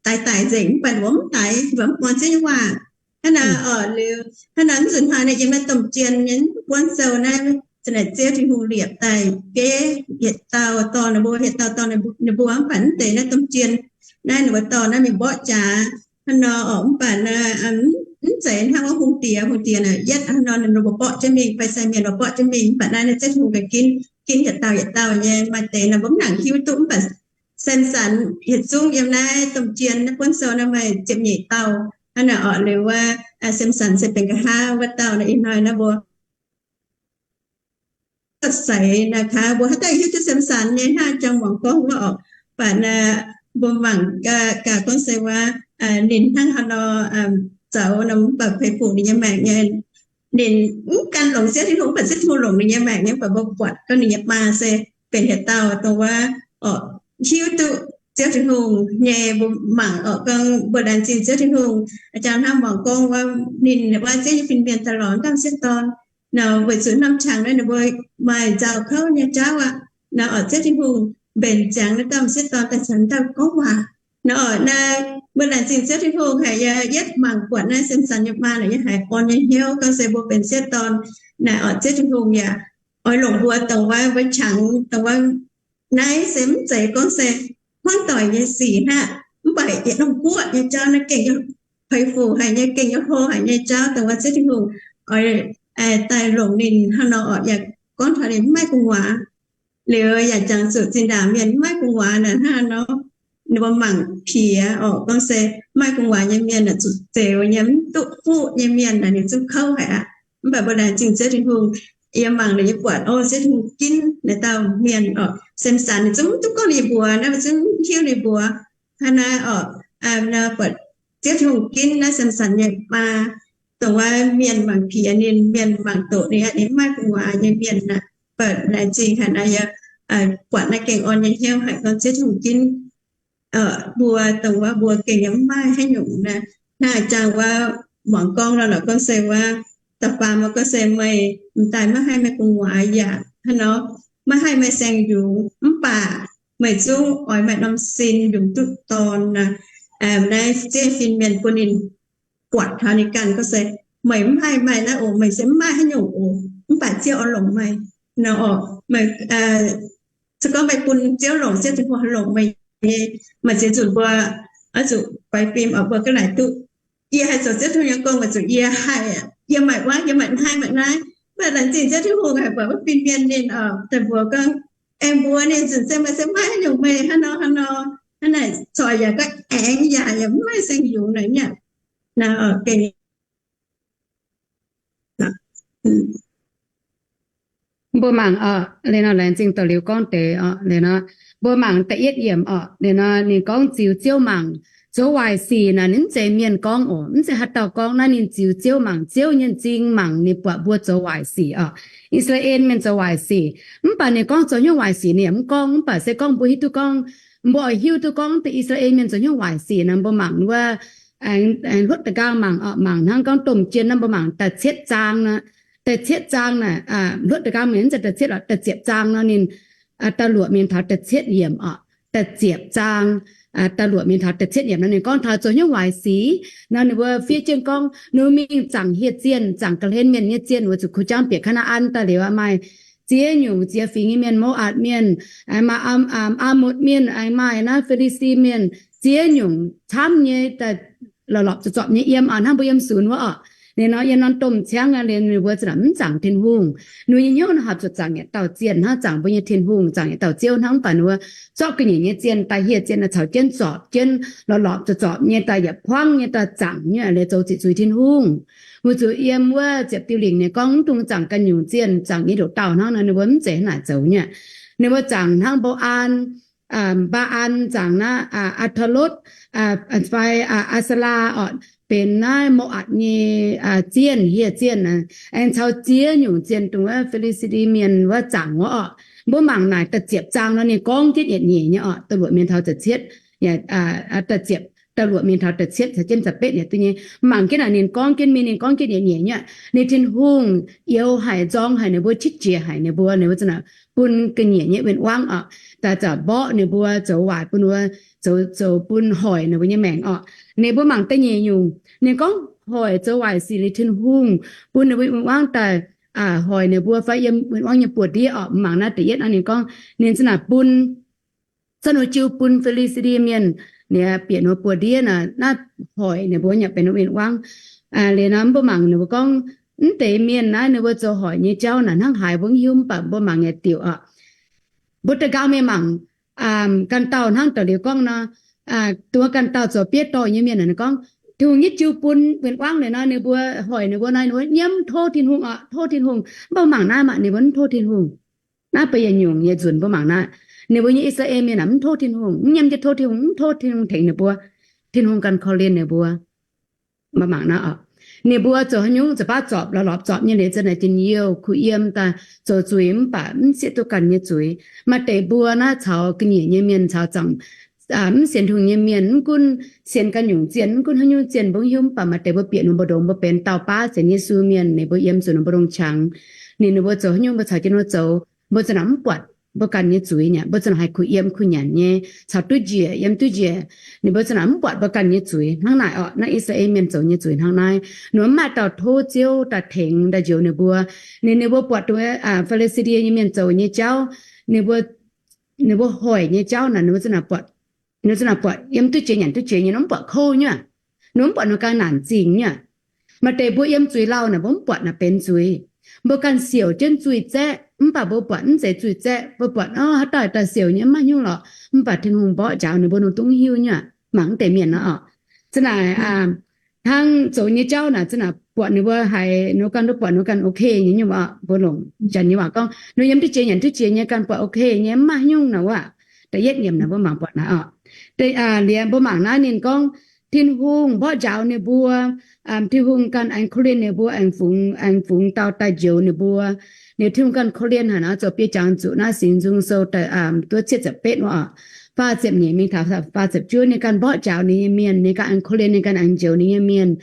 daic daic nzengc, mv baac ninh mbuo mv daic, ninh mbuo mv muangx Ziouv nyei waac. Hnangv naaic oc, liuz hnangv naaic mv zuqc hnoi naaiv yiem naaiv domh jien nyei buonv sou naaiv, za'naaic Ziouv Tin-Hungh liepc daaih geh yietc dauh dorh ninh mbuo, yietc dauh dorh ninh mbuo, mv baac mv deix naaiv domh jien naaiv ninh mbuo dorh naaiv mingh mborqv jaax hnangv nor oc. Mv baac mv zeiz hnangv wuov hungh diex, hungh diex naaic yietv hnangv nor ninh mbuo mborqv jienv mingh, fai sai mienh mbuo mborqv jienv mingh. Mv baac naaiv, naaiv Ziouv Tin-Hungh ganh ginv, ginv yietc dauh yietc dauh nyei. Maaih deix naaic mbuo mv nangc hiuv duqv, mv baac Sem^san yietc zungv yiem naaiv domh jien naaiv buonv sou naaiv maaih ziepc nyeic dauh. Hnangv naaic oc, liuz wuov Sem^san se benx nqa'haav wuov dauh naaiv. Ih hnoi naaiv mbuo seix naaic kaax mbuo haaix dauh hiuv duqv Sem^san nyei hnangv jangx muangx gorngv wuov oc. Mv baac naaic mbuo mangc gaax gorngv se wuov ninh hnangv haaix nor zoux nor, mv baac peix fuc ninh nyei maengc nyei. Ninh mv gan longc Ziouv Tin-Hungh, mv baac Ziouv Tin-Hungh longc ninh nyei maengc nyei. Mv baac mbuo buatc gorngv ninh nyei maa se benx yietc dauh dongh wuov hiuv duqv Ziouv Tin-Hungh nyei. Mbuo mangc oc, gorngv mbuo laengz zingh Ziouv Tin-Hungh, jangx hnangv muangx gorngv wuov ninh wuov Ziouv nyei fin-mienh daaih lorz dauh m'sieqv dorn nor, weic zuqc norm qangx naaiv ninh mbuo maaih nzauh kouv nyei jauv aqv. Nor oc, Ziouv Tin-Hungh mbenc ziangx naaiv dauh m'sieqv dorn daaih caux dauh gorngv waac. Nor oc, naaiv mbuo laengz zingh Ziouv Tin-Hungh haic. Yie yietv mangc buatc naaiv Sem^san nyei maa naaic, yie haiz orn nyei hnyouv gorngv se mbuo benx m'sieqv dorn naaic oc, Ziouv Tin-Hungh yaac oix longc mbuo dongh wuov, mbuo qangx dongh wuov. Naaiv se mv zeiz gorngv se hmuangv doic nyei sic hnangv, mv baac yietc norm guoqv nyei jauv naaiv gengh peix fuc haic nyei, gengh nyei hlo haic nyei jauv dongh wuov Ziouv Tin-Hungh oix daaih longc ninh hnangv nor oc. Yaac gorngv taux ninh mv maaih gu'nguaaz. Liuz yaac jangx zuqc zinh ndaangc mienh mv maaih gu'nguaaz naaic hnangv nor, ninh mbuo mangc piex oc, gorngv se maaih gu'nguaaz nyei mienh naaic zuqc zeux nyei, mv duqv fuqv nyei mienh naaic ninh zungv kouv haic aqv. Mv baac mbuo laengz zingh Ziouv Tin-Hungh, yie mangc liuz yie buatc, o, Ziouv Tin-Hungh ginv naaic dauh mienh oc. Sem^san ninh zungv mv duqv gorngv ninh mbuox, naaiv mbuo zungv hiuv ninh mbuox hnangv naaiv oc. Buatc Ziouv Tin-Hungh ginv naaiv Sem^san nyei maa, dongh wuov mienh mangc piex ninh, mienh mangc doqc ninh aqv, ninh mv maaih gu'nguaaz nyei mienh naaic. Mv baac laengz zingh haic naaiv yie buatc naaiv gengh orn nyei hnyouv haic gorngv Ziouv Tin-Hungh ginv mbuo dongh wuov mbuo gengh yaac mv maaih haaix nyungc naaic. Hnangv jangx wuov muangx gorngv nor lorqc, gorngv se wuov da'faam mbuo gorngv se meih m'daaih maiv haih maaih gu'nguaaz yaac hnangv nor, maiv haih maaih saeng-yungz, mv baac meih zungv oix maaih norm sin yungz duqv dorn naaic. Naaiv Ziouv fin-mienh bun ninh buatc taux ninh ganh gorngv se, meih mv haih maaih naaiv oc, meih se mv maaih haaix nyungc oc, mv baac Ziouv oix longc meih nor oc. Se gorngv meih bun Ziouv longc, Ziouv Tin-Hungh longc meih nyei. Maaih ziex nzunc mbuo oix zuqc faix fim oc, mbuo ganh laaic duqv, yie haih zoux Ziouv Tin-Hungh nyei gong weic zuqc yie haih, yie maaih wuov, yie maaih naaiv maaih naaiv. Mv baac laengz zingh Ziouv Tin-Hungh haic buatc wuov fin-mienh ninh oc daaih mbuox gorngv, aengx mbuox ninh nzunc se meih se mv maaih haaix nyungc, meih hnangv nor hnangv nor. Hnangv naaic corc yaac ga'aengx yaac yaac mv maaih saeng-yungz naaic nyei. Naaiv gengh mbuo mangc oc, liuz nor laengz zingh da'liuz gorngv deix oc, liuz nor mbuo mangc da'yietv yiemc oc, liuz nor ninh gorngv ziux Ziouv mangc, zoux waaic sic naaic ninh mv zeiz mienh gorngv oc, mv zeiz haaix dauh gorngv. Naaiv ninh ziux Ziouv mangc, Ziouv nyei m'zing mangc ninh buatc mbuo zoux waaic sic oc. I^saa^laa^en mienh zoux waaic sic, mv baac ninh gorngv zoux hnyouv waaic sic ninh yaac mv gorngv, mv baac se gorngv mbuo hiuv duqv gorngv, mbuo oix hiuv duqv gorngv deix I^saa^laa^en mienh zoux hnyouv waaic sic nor, mbuo mangc wuov, aengx hluotv da'nqaang mangc oc, mangc hnangv gorngv domh jien naaiv mbuo mangc da'cietv zaang nor, da'cietv zaang naaic, hluotv da'nqaang mienh mv zeiz da'cietv oc, da'ziepc zaang nor ninh da'luoqc mingh taux da'cietv yiemc oc. Da'ziepc zaang, da'luoqc mingh taux da'cietv yiemc nor ninh gorngv taux zoux hnyouv waaic sic nor ninh mbuo fiev jienv gorngv, ninh mbuo mingh zaangc hieh zienh, zaangc ga'hlen mienh nyei zienh, weic zuqc kuh jangv bieqc Kaa^naa^an daaih liuz maaih ziex nyungc ziex fingx nyei mienh, Mo^apc mienh, aengx maaih Am, Am, Aa^motv mienh, aengx maaih naaiv Fi^li^saa^die Mienh, ziex nyungc camv nyei, lorqc lorqc zorpc zorpc nyei yiem oc, hnangv mbuo yiem sunx wuov oc. Liuz nor yiem norm domh ciangv liuz ninh mbuo za'gengh mv zaangc Tin-Hungh. Ninh mbuo nyei hnyouv nor horpc zuqc zaangc yietc dauh zienh hnangv, zaangc mbuo nyei Tin-Hungh, zaangc yietc dauh Ziouv hnangv. Mv baac ninh mbuo zorqv ga'nyiec nyei zienh daaih hieh zienh naaic caux jienv zorpc jienv lorqc lorqc zorpc zorpc nyei daaih yietc hmuangv nyei daaih zaangc nyei, liuz zoux ziqc zuiz Tin-Hungh. Weic zuqc yiem wuov ziepc diuh lingc ninh gorngv mv dungx zaangc ganh nyungc zienh, zaangc nyei ndoqc dauh hnangv nor, ninh mbuo mv zeiz hnangv naaic zoux nyei. Ninh mbuo zaangc hnangv Mbo^an, Mbaa^an, zaangc naaiv Aa^taa^lotv, fai Aa^saa^laa orqc, benx naaiv Mo^apc nyei zienh, hieh zienh, aengx caux ziex nyungc zienh dongh wuov Fi^li^saa^die Mienh wuov zaangc wuov orqc. Mbuo mangc naaic da'ziepc zaang nor ninh gorngv jienv yietc nyeic nyei orqc, da'luoqc mingh taux da'cietv, da'ziepc, da'luoqc mingh taux da'cietv caux jienv da'betv yietc duqv nyei. Mangc jienv naaic ninh gorngv jienv mingh, ninh gorngv jienv yietc nyeic nyei. Ninh Tin-Hungh youx haic, nzorng haic ninh mbuo, qitv jiez haic ninh mbuo, ninh mbuo za'gengh bun ga'nyiec nyei win-wangv orqc, daaih za'gengh mborqv ninh mbuo, zoux waaic bun ninh mbuo, zoux, zoux bun hoic ninh mbuo nyei maengc orqc. Ninh mbuo mangc da'nyeic nyungc, ninh gorngv hoic zoux waaic sic liuz Tin-Hungh bun ninh mbuo win-wangv daaih hoic ninh mbuo fai yiem win-wangv nyei buoz-ndiev orqc. Mangc naaiv da'yietv naaiv ninh gorngv ninh za'gengh bun, caux ninh jiu bun Fi^li^saa^die Mienh, ninh bieqc ninh mbuo buoz-ndiev naaic, naaiv hoic ninh mbuo nyei benx win-wangv. Liuz nor mbuo mangc ninh mbuo gorngv mv deix mienh naaiv ninh mbuo zoux hoic nyei jauv naaic hnangv haaix mbuo mv hiuv, mv baac mbuo mangc yietc diuc orqc. Mbuo da'nqaang mingh mangc ganh dauh hnangv da'liuz gorngv nor, dongh ganh dauh zoux bieiv dorh nyei mienh naaic gorngv, Tin-Hungh nyei jiu bun win-wangv liuz nor ninh mbuo hoic ninh mbuo nor ninh mbuo nyiemv tov Tin-Hungh orqc, tov Tin-Hungh. Mv baac mangc naaiv maah, ninh mbuo mv tov Tin-Hungh. Naaiv ba'yietc nyungc nyei nzunc mbuo mangc naaiv, ninh mbuo nyei I^saa^laa^en Mienh naaic mv tov Tin-Hungh, mv nyiemv jienv tov Tin-Hungh, mv tov Tin-Hungh tengx ninh mbuo. Tin-Hungh ganh korv-lienh ninh mbuo. Mbuo mangc naaiv orqc, ninh mbuo zoux haaix nyungc za'gengh baav zorpc lorqc lorpc zorpc nyei liuz za'gengh naaic njien-youh kuh yiem daaih zoux zuiz mv baac mv sieqv duqv ganh nyei zuiz. Maaih deix mbuo naaiv caux ga'nyiec nyei mienh caux zaangc mv sienx Tin-Hungh nyei mienh, mv gunv sienx ganh nyungc zienh, mv gunv haaix nyungc zienh mbuo mv hiuv, mv baac maaih deix mbuo bieqc ninh mbuo ndongx mbuo benx dauh baav sienx Yesu mienh, ninh mbuo yiem zuqc ninh mbuo ndongx qangx. Ninh, ninh mbuo zoux haaix nyungc mbuo caux jienv mbuo zoux, mbuo za'gengh mv buatc mbuo ganh nyei zuiz nyei, mbuo za'gengh haih kuh yiem kuh nyanc nyei, caux duqv njiec yiem duqv njiec. Ninh mbuo za'gengh mv buatc mbuo ganh nyei zuiz hnangv naaic orqc. Naaiv I^saa^laa^en Mienh zoux nyei zuiz hnangv naaiv. Ninh mbuo mv maaih dauh tov Ziouv daaih tengx daaih njoux ninh mbuo. Ninh, ninh mbuo buatc dongh Fi^li^saa^die nyei mienh zoux nyei jauv, ninh mbuo, ninh mbuo hoic nyei jauv naaic ninh mbuo za'gengh buatc, ninh mbuo za'gengh buatc yiem duqv jiex nyanc duqv jiex nyei, ninh mv buatc kouv nyei. Ninh mv buatc ninh ganh naanc zingh nyei. Maaih deix mbuo yiem zuiz lauh naaic mbuo mv buatc naaic benx zuiz. Mbuo ganh siouc jienv zuiz zaeqv, mv baac mbuo buatc mv zeiz zuiz zaeqv. Mbuo buatc, o, haaix dauh daaih siouc nyei, mv maaih hnyouv lorqc. Mv baac Tin-Hungh mborqv njaaux ninh mbuo, ninh dungx hiuv nyei. Mangc mv deix mienh nor orqc, za'gengh hnangv zoux nyei jauv naaic za'gengh buatc ninh mbuo haiz ninh mbuo ganh duqv buatc ninh mbuo ganh ok nyei nyungc orqc. Mbuo longc janx nyei waac gorngv, ninh yiem duqv jiex nyanc duqv jiex nyei ganh buatc ok nyei, mv maaih hnyouv naaic wuov. Da'yietv yiemc naaic mbuo mangc buatc naaic orqc. Liuz mbuo mangc naaiv ninh gorngv, Tin-Hungh mborqv njaaux ninh mbuo. Tin-Hungh ganh aengx korv-lienh ninh mbuo, aengx fungx, aengx fungx dauh daaih njoux ninh mbuo. Liuz Tin-Hungh ganh korv-lienh haic nor, zoux biei jangx zuqc naaiv Singx Nzung Sou da'duov cietv ziepc betv wuov orqc, faah ziepc nyeic mingh taux faah ziepc juov, ninh ganh mborqv njaaux ninh nyei mienh, ninh ganh aengx korv-lienh, ninh ganh aengx njoux ninh nyei mienh.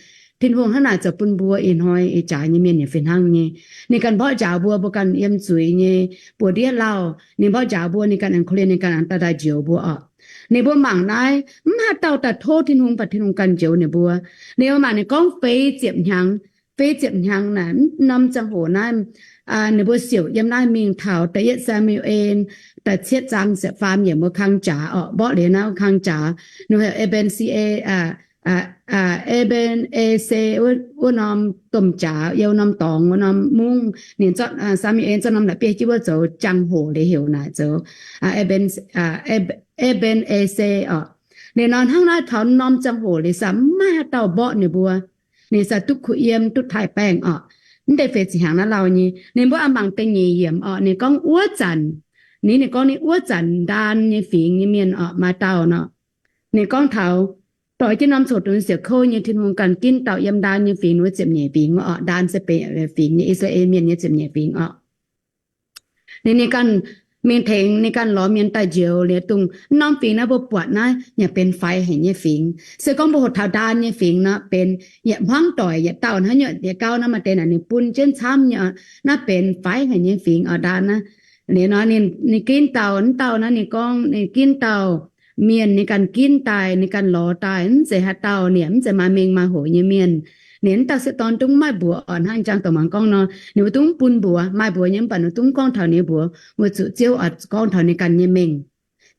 Tin-Hungh hnangv naaic zoux bun mbuo ih hnoi ih jaax nyei mienh yaac fih hnangv nyei. Ninh ganh mborqv njaaux mbuo, mbuo ganh yiem zuiz nyei buoz-ndiev lauh, ninh mborqv njaaux mbuo, ninh ganh aengx korv-lienh, ninh ganh aengx daaih daaih njoux mbuo orqc. Ninh mbuo mangc naaiv, mv haaix dauh daaih tov Tin-Hungh, mv baac Tin-Hungh ganh njoux ninh mbuo. Ninh mbuo mangc ninh gorngv feix ziepc hnyangx, feix ziepc hnyangx naaic, norm ziangh hoc naaiv, ninh mbuo siouc yiem naaiv mingh taux da'yietv Saa^mu^en da'cietv zaang ziepc faam yiemc wuov kang jaax orqc, mborqv liuz naaiv wuov kang jaax, ninh heuc Eben See, Eben E Se, wuov norm domh jaax, yiem norm dorngx, wuov norm mungv. Ninh zorqv, Saa^mu^en zorqv norm la'bieiv jienv wuov zoux jangx-hoc liuz heuc naaic zoux Eben, E^mben^e^se orqc. Liuz nor hnangv naaiv taux norm ziangh hoc liuz sa mv maaih haaix dauh mborqv ninh mbuo. Ninh sa duqv kuh yiem, duqv taaih baengh orqc. Mv deix feix ziqc hnyangx naaiv lauh nyei, ninh mbuo a'mangc da'nyeic yiemc orqc, ninh gorngv wuov zanc, ninh, ninh gorngv ninh wuov zanc ndaan nyei fingx nyei mienh orqc, maaih dauh nor, ninh gorngv taux doix jienv norm coc dunx siec kouv nyei, Tin-Hungh ganh ginv dauh yiem ndaan nyei fingx wuov ziepc nyeic fingx orqc. Ndaan se benx fingx nyei, I^saa^laa^en Mienh nyei ziepc nyeic fingx orqc. Liuz ninh ganh mingh tengx ninh ganh lorz mienh daaih njoux liuz dongh norm fingx naaiv mbuo buatc naaiv yaac benx faix haic nyei fingx. Se gorngv mbuo hoqc taux ndaan nyei fingx nor benx yietc hmuangv doic yietc dauh hnangv nyei, yietc gauv naaiv maaih deix naaic ninh bun jienv camv nyei, naaiv benx faix haic nyei fingx orqc, ndaan naaiv. Liuz nor ninh ginv dauh, mv dauh naaiv ninh gorngv ninh ginv dauh mienh, ninh ganh ginv daaih, ninh ganh lorz daaih, mv zeiz haaix dauh, ninh mv zeiz maaih mengh maaih hoc nyei mienh. Ninh mv dauh sieqv dorn dungv maaih mbuox orqc, hnangv jang doqc mangc gorngv nor, ninh mbuo dungv bun mbuox, maaih mbuox nyei mv baac ninh dungv gorngv taux ninh mbuox, weic zuqc Ziouv oix gorngv taux ninh ganh nyei mengh.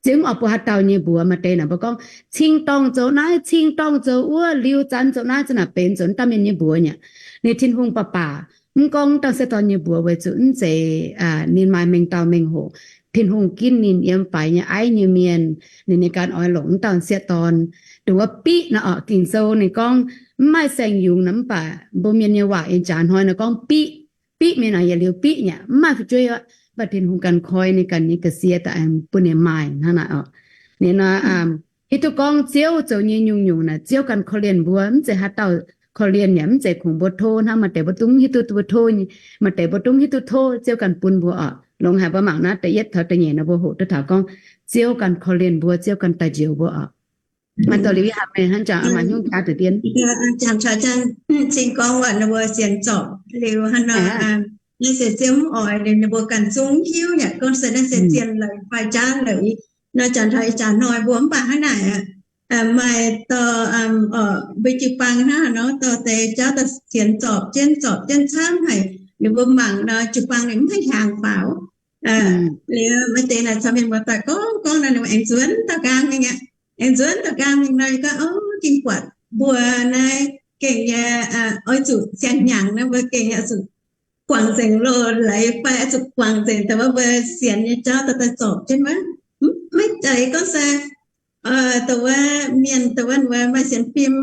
Ziouv mv oix bun haaix dauh nyei mbuox. Maaih deix naaic mbuo gorngv cing-dorngh zoux naaiv, cing-dorngh zoux wuov, liuz zanc zoux naaiv, zanc naaic benx zoux mv dauh mienh nyei mbuox nyei. Ninh Tin-Hungh baac baac mv gorngv mv dauh sieqv dorn nyei mbuox, weic zuqc mv zeiz ninh maaih mengh dauh mengh hoc. Tin-Hungh ginv ninh yiem faix nyei aiv nyei mienh, ninh, ninh ganh oix longc mv dauh sieqv dorn. Dongh wuov biqv nor orqc, Ging-Sou ninh gorngv mv maaih saeng-yungz nor, mv baac mbuo mienh nyei waac ih jaax hnoi nor gorngv biqv. Biqv mienh naaic yietc liuz biqv nyei, mv maaih fu'jueiv aqv. Mv baac Tin-Hungh ganh koi ninh ganh nyei ga'sie daaih bun ninh maaih hnangv naaic orqc. Ninh nor hiuv duqv gorngv Ziouv zoux nyei nyungc-nyungc naaic Ziouv ganh korv-lienh mbuo, mv zeiz haaix dauh korv-lienh yaac mv zeiz kungx mbuo tov hnangv. Maaih deix mbuo dungv hiuv duqv mbuo tov nyei, maaih deix mbuo dungv hiuv duqv tov Ziouv ganh bun mbuo orqc. Longx haic, mbuo mangc naaiv da'yietv taux da'nyeic nor mbuo hoqc duqv taux gorngv Ziouv ganh korv-lienh mbuo, Ziouv ganh daaih njoux mbuo orqc. Maaih doz liuz yie haiz meih hnangv jangx maaih hnyouv jaax deix dien. Jangx taux jangx cing gorngv waac ninh mbuo sienx zorpc liuz hnangv nor, naaiv se Ziouv mv oix liuz ninh mbuo ganh zungv hiuv yaac gorngv se naaiv se zien leiz fai jaav leiz. Nor jangx taux ih jaax hnoi mbuo mv baac hnangv naaic aqv. Maaih dorh mbuo jiu-baang hnangv nor dorh deix jauv daaih sienx zorpc jienv, zorpc jienv camv haic. Ninh mbuo mangc nor jiu-baang ninh mv haih hiaangx faaux. Liuz maaih deix naaic caux mienh muoz-doic gorngv gorngv nor ninh mbuo aengx nzuonx dauh nqaang mingh aqv. Aengx nzuonx dauh nqaang mingh nor gorngv, o, ging buatc mbuo naaiv gengh nyei oix zuqc siang-hnyangx nor mbuo gengh nyei oix zuqc guangc nzengc loz-leiz fai oix zuqc guangc nzengc dongh wuov mbuo sienx nyei jauv daaih zorpc jienv wuov. Maiv zeiz gorngv se dongh wuov mienh dongh wuov maaih sienx fim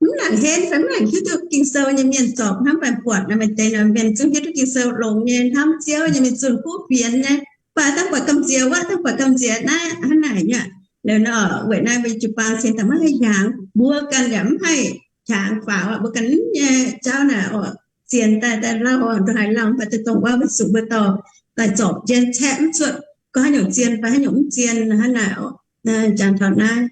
mv nangc henv fai mv nangc hiuv duqv Ging-Sou nyei mienh zorpc hnangv. Mv baac buatc naaiv maaih deix nor mienh zungv hiuv duqv Ging-Sou longx nyei, hnamv Ziouv nyei, mienh zunh kuv fienx nyei, mv baac dangh buatc gamh nziex wuov, dangh buatc gamh nziex naaiv hnangv naaic nyei. Liuz nor weic naaiv mbuo jiu-baang sienx daaih maiv haih hiaangx, mbuo ganh yaac mv haih hiaangx faaux aqv. Mbuo ganh nyei jauv naaic oc, sienx daaih daaih lauh, ndongc haaix lauh mv baac daaih dongh wuov mbuo zuqc mbuo dorh daaih zorpc jienv caeqv mv cuotv gorngv haaix nyungc zien fai haaix nyungc mv zien hnangv naaic oc. Jangx taux naaiv.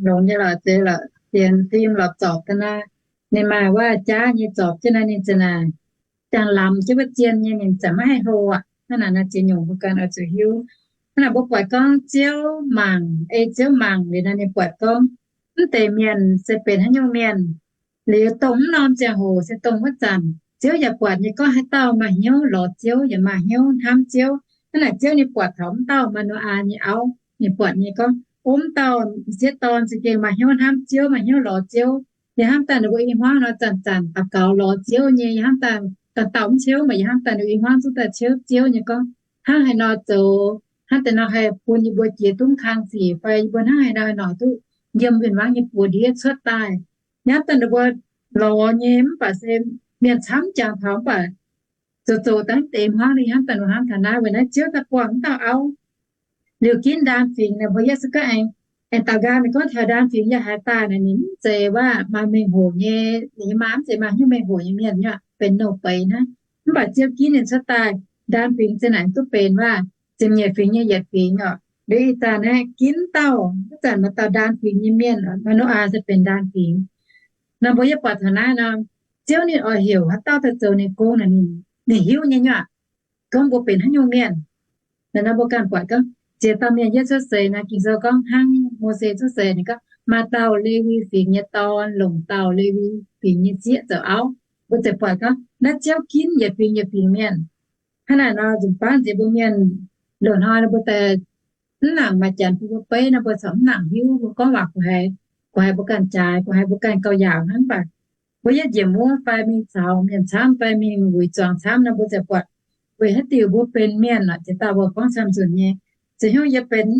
Longx nyei lorqc, zeiz lorqc, sienx fim lorqc zorpc daaih naaiv, ninh maaih wuov jaav nyei zorpc jienv naaiv ninh ziouc naaic, jangx lamz jienv wuov zien nyei ninh ziouc maiv haih hlo aqv. Hnangv naaic naaiv ziex nyungc mbuo ganh oix zuqc hiuv. Hnangv naaic mbuo buatc gorngv Ziouv mangc, ei Ziouv mangc liuz naaiv ninh buatc gorngv mv deix mienh se benx haaix nyungc mienh. Liuz dongh mv norm ziangh hoc se dongh wuov zanc Ziouv yaac buatc nyei gorngv haaix dauh maaih hnyouv lorz Ziouv yaac maaih hnyouv hnamv Ziouv. Hnangv naaic Ziouv ninh buatc taux mv dauh Maa^no^aa nyei auv, ninh buatc nyei gorngv, o, mv dauh sieqv dorn za'gengh maaih hnyouv hnamv Ziouv, maaih hnyouv lorz Ziouv. Yie hnamv daaih ninh mbuo i hmuangv nor zanc-zanc daux gaux lorz Ziouv nyei. Yie hnamv daaih dauh dauh mv ciouv, mv baac yie hnamv daaih ninh mbuo i hmuangv zungv daaih ciouv Ziouv nyei gorngv, hnangv haaix nor zoux, hnangv deix nor haih bun yie mbuo jiex duqv kang sic fai yie mbuo hnangv haaix nor haaix nor duqv yiem win-wangv nyei buoz-ndiev cuotv daaih. Yie hnamv daaih ninh mbuo lorz nyei mv baac se mienh camv jangx taux mv baac zoux zoux daaih mv deix hmuangv. Yie hnamv daaih ninh mbuo hnamv taux naaiv, weic naaiv Ziouv daaih buangh mv dauh auv. Liuz ginv ndaan fingx naaic mbuo yie se gorngv aengx, aengx daux nqaang ninh gorngv taux ndaan fingx yie haiz daaih naaic ninh mv zeiz waac maaih mengh hoc nyei, ninh nyei maa mv zeiz maaih hnyouv mengh hoc nyei mienh nyei, benx nouh beiz hnangv. Mv baac Ziouv ginv ninh cuotv daaih, ndaan fingx zinh naaic duqv benx waac ziepc nyeic fingx nyei yietc fingx oc. Liuz ih zanc naaiv ginv dauh, wuov zanc maaih dauh ndaan fingx nyei mienh, Maa^no^aa se benx ndaan fingx. Nor mbuo yie buatc taux naaiv nor, Ziouv ninh oix heuc haaix dauh daaih zoux ninh gong naaic ninh, ninh hiuv nyei nyuoqc, gorngv mbuo benx haaix nyungc mienh. Naaiv nor mbuo ganh buatc gorngv ziex dauh mienh yie cuotv seix naaiv, Ging-Sou gorngv hnangv Mose cuotv seix ninh gorngv, maaih dauh Lewi fingx nyei dorn longc dauh Lewi fingx nyei zieqv zoux auv. Mbuo ziouc buatc gorngv naaiv Ziouv ginv yietc fingx yietc fingx mienh. Hnangv naaic nor nzunc baav nziex mbuo mienh loz-hnoi nor mbuo daaih mv nangc maaih janx bun mbuo beiv nor mbuo corc mv nangc hiuv. Mbuo gorngv waac kuh haiz, kuh haiz mbuo ganh jaaix, kuh haiz mbuo ganh gauh yaauc hnangv. Mv baac mbuo yietv njiec wuov fai mingh caux mienh camv fai mingh wuic zuangx camv nor mbuo ziouc buatc weic haaix diuc mbuo benx mienh oc. Ziex dauh mbuo gorngv camv nzunc nyei, Ziouc hnyouv yie benx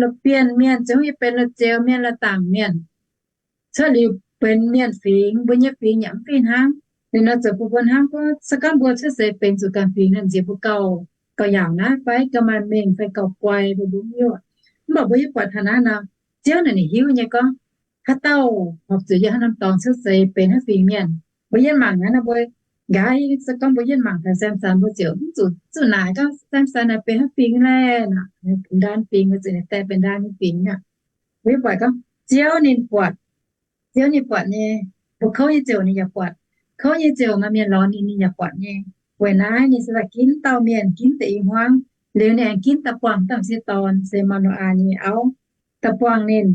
la'bienh mienh, ziouc hnyouv yie benx la'zioux mienh, la'dangc mienh. Cuotv liuz benx mienh fingx, mbuo nyei fingx yaac mv fih hnangv. Liuz nor zoux bun mbuo hnamv gorngv, se gorngv mbuo cuotv seix benx zuqc ganh fingx nor, nziex mbuo gauh, gauh yaauc naaiv fai gauh maaih mengh fai gauh guai, mbuo mbuo mv hiuv. Mv baac mbuo hiuv buatc taux naaiv nor, Ziouv naaic ninh hiuv nyei gorngv, haaix dauh horpc zuqc yiem haaix norm dorngx cuotv seix benx haaix fingx mienh. Mbuo yietv mangc naaiv nor, mbuo nqa'haav se gorngv mbuo yietv mangc taux Samson, mbuo ziouc mv zuqc, zuqc naaic gorngv Samson naaic benx haaix fingx laeh. Benx ndaam fingx, mbuo zuqc naaic daaih benx ndaam nyei fingx aqv. Mbuo hiuv buatc gorngv Ziouv ninh buatc, Ziouv ninh buatc nyei, mbuo kouv nyei ziouc ninh yaac buatc, kouv nyei ziouc maaih mienh lorz ninh, ninh yaac buatc nyei. Weic naaiv ninh se daaih ginv dauh mienh, ginv deix i hmuangv. Liuz ninh aengx ginv da'buangh dauh m'sieqv dorn, se maaih Noyaa nyei auv, da'buangh ninh.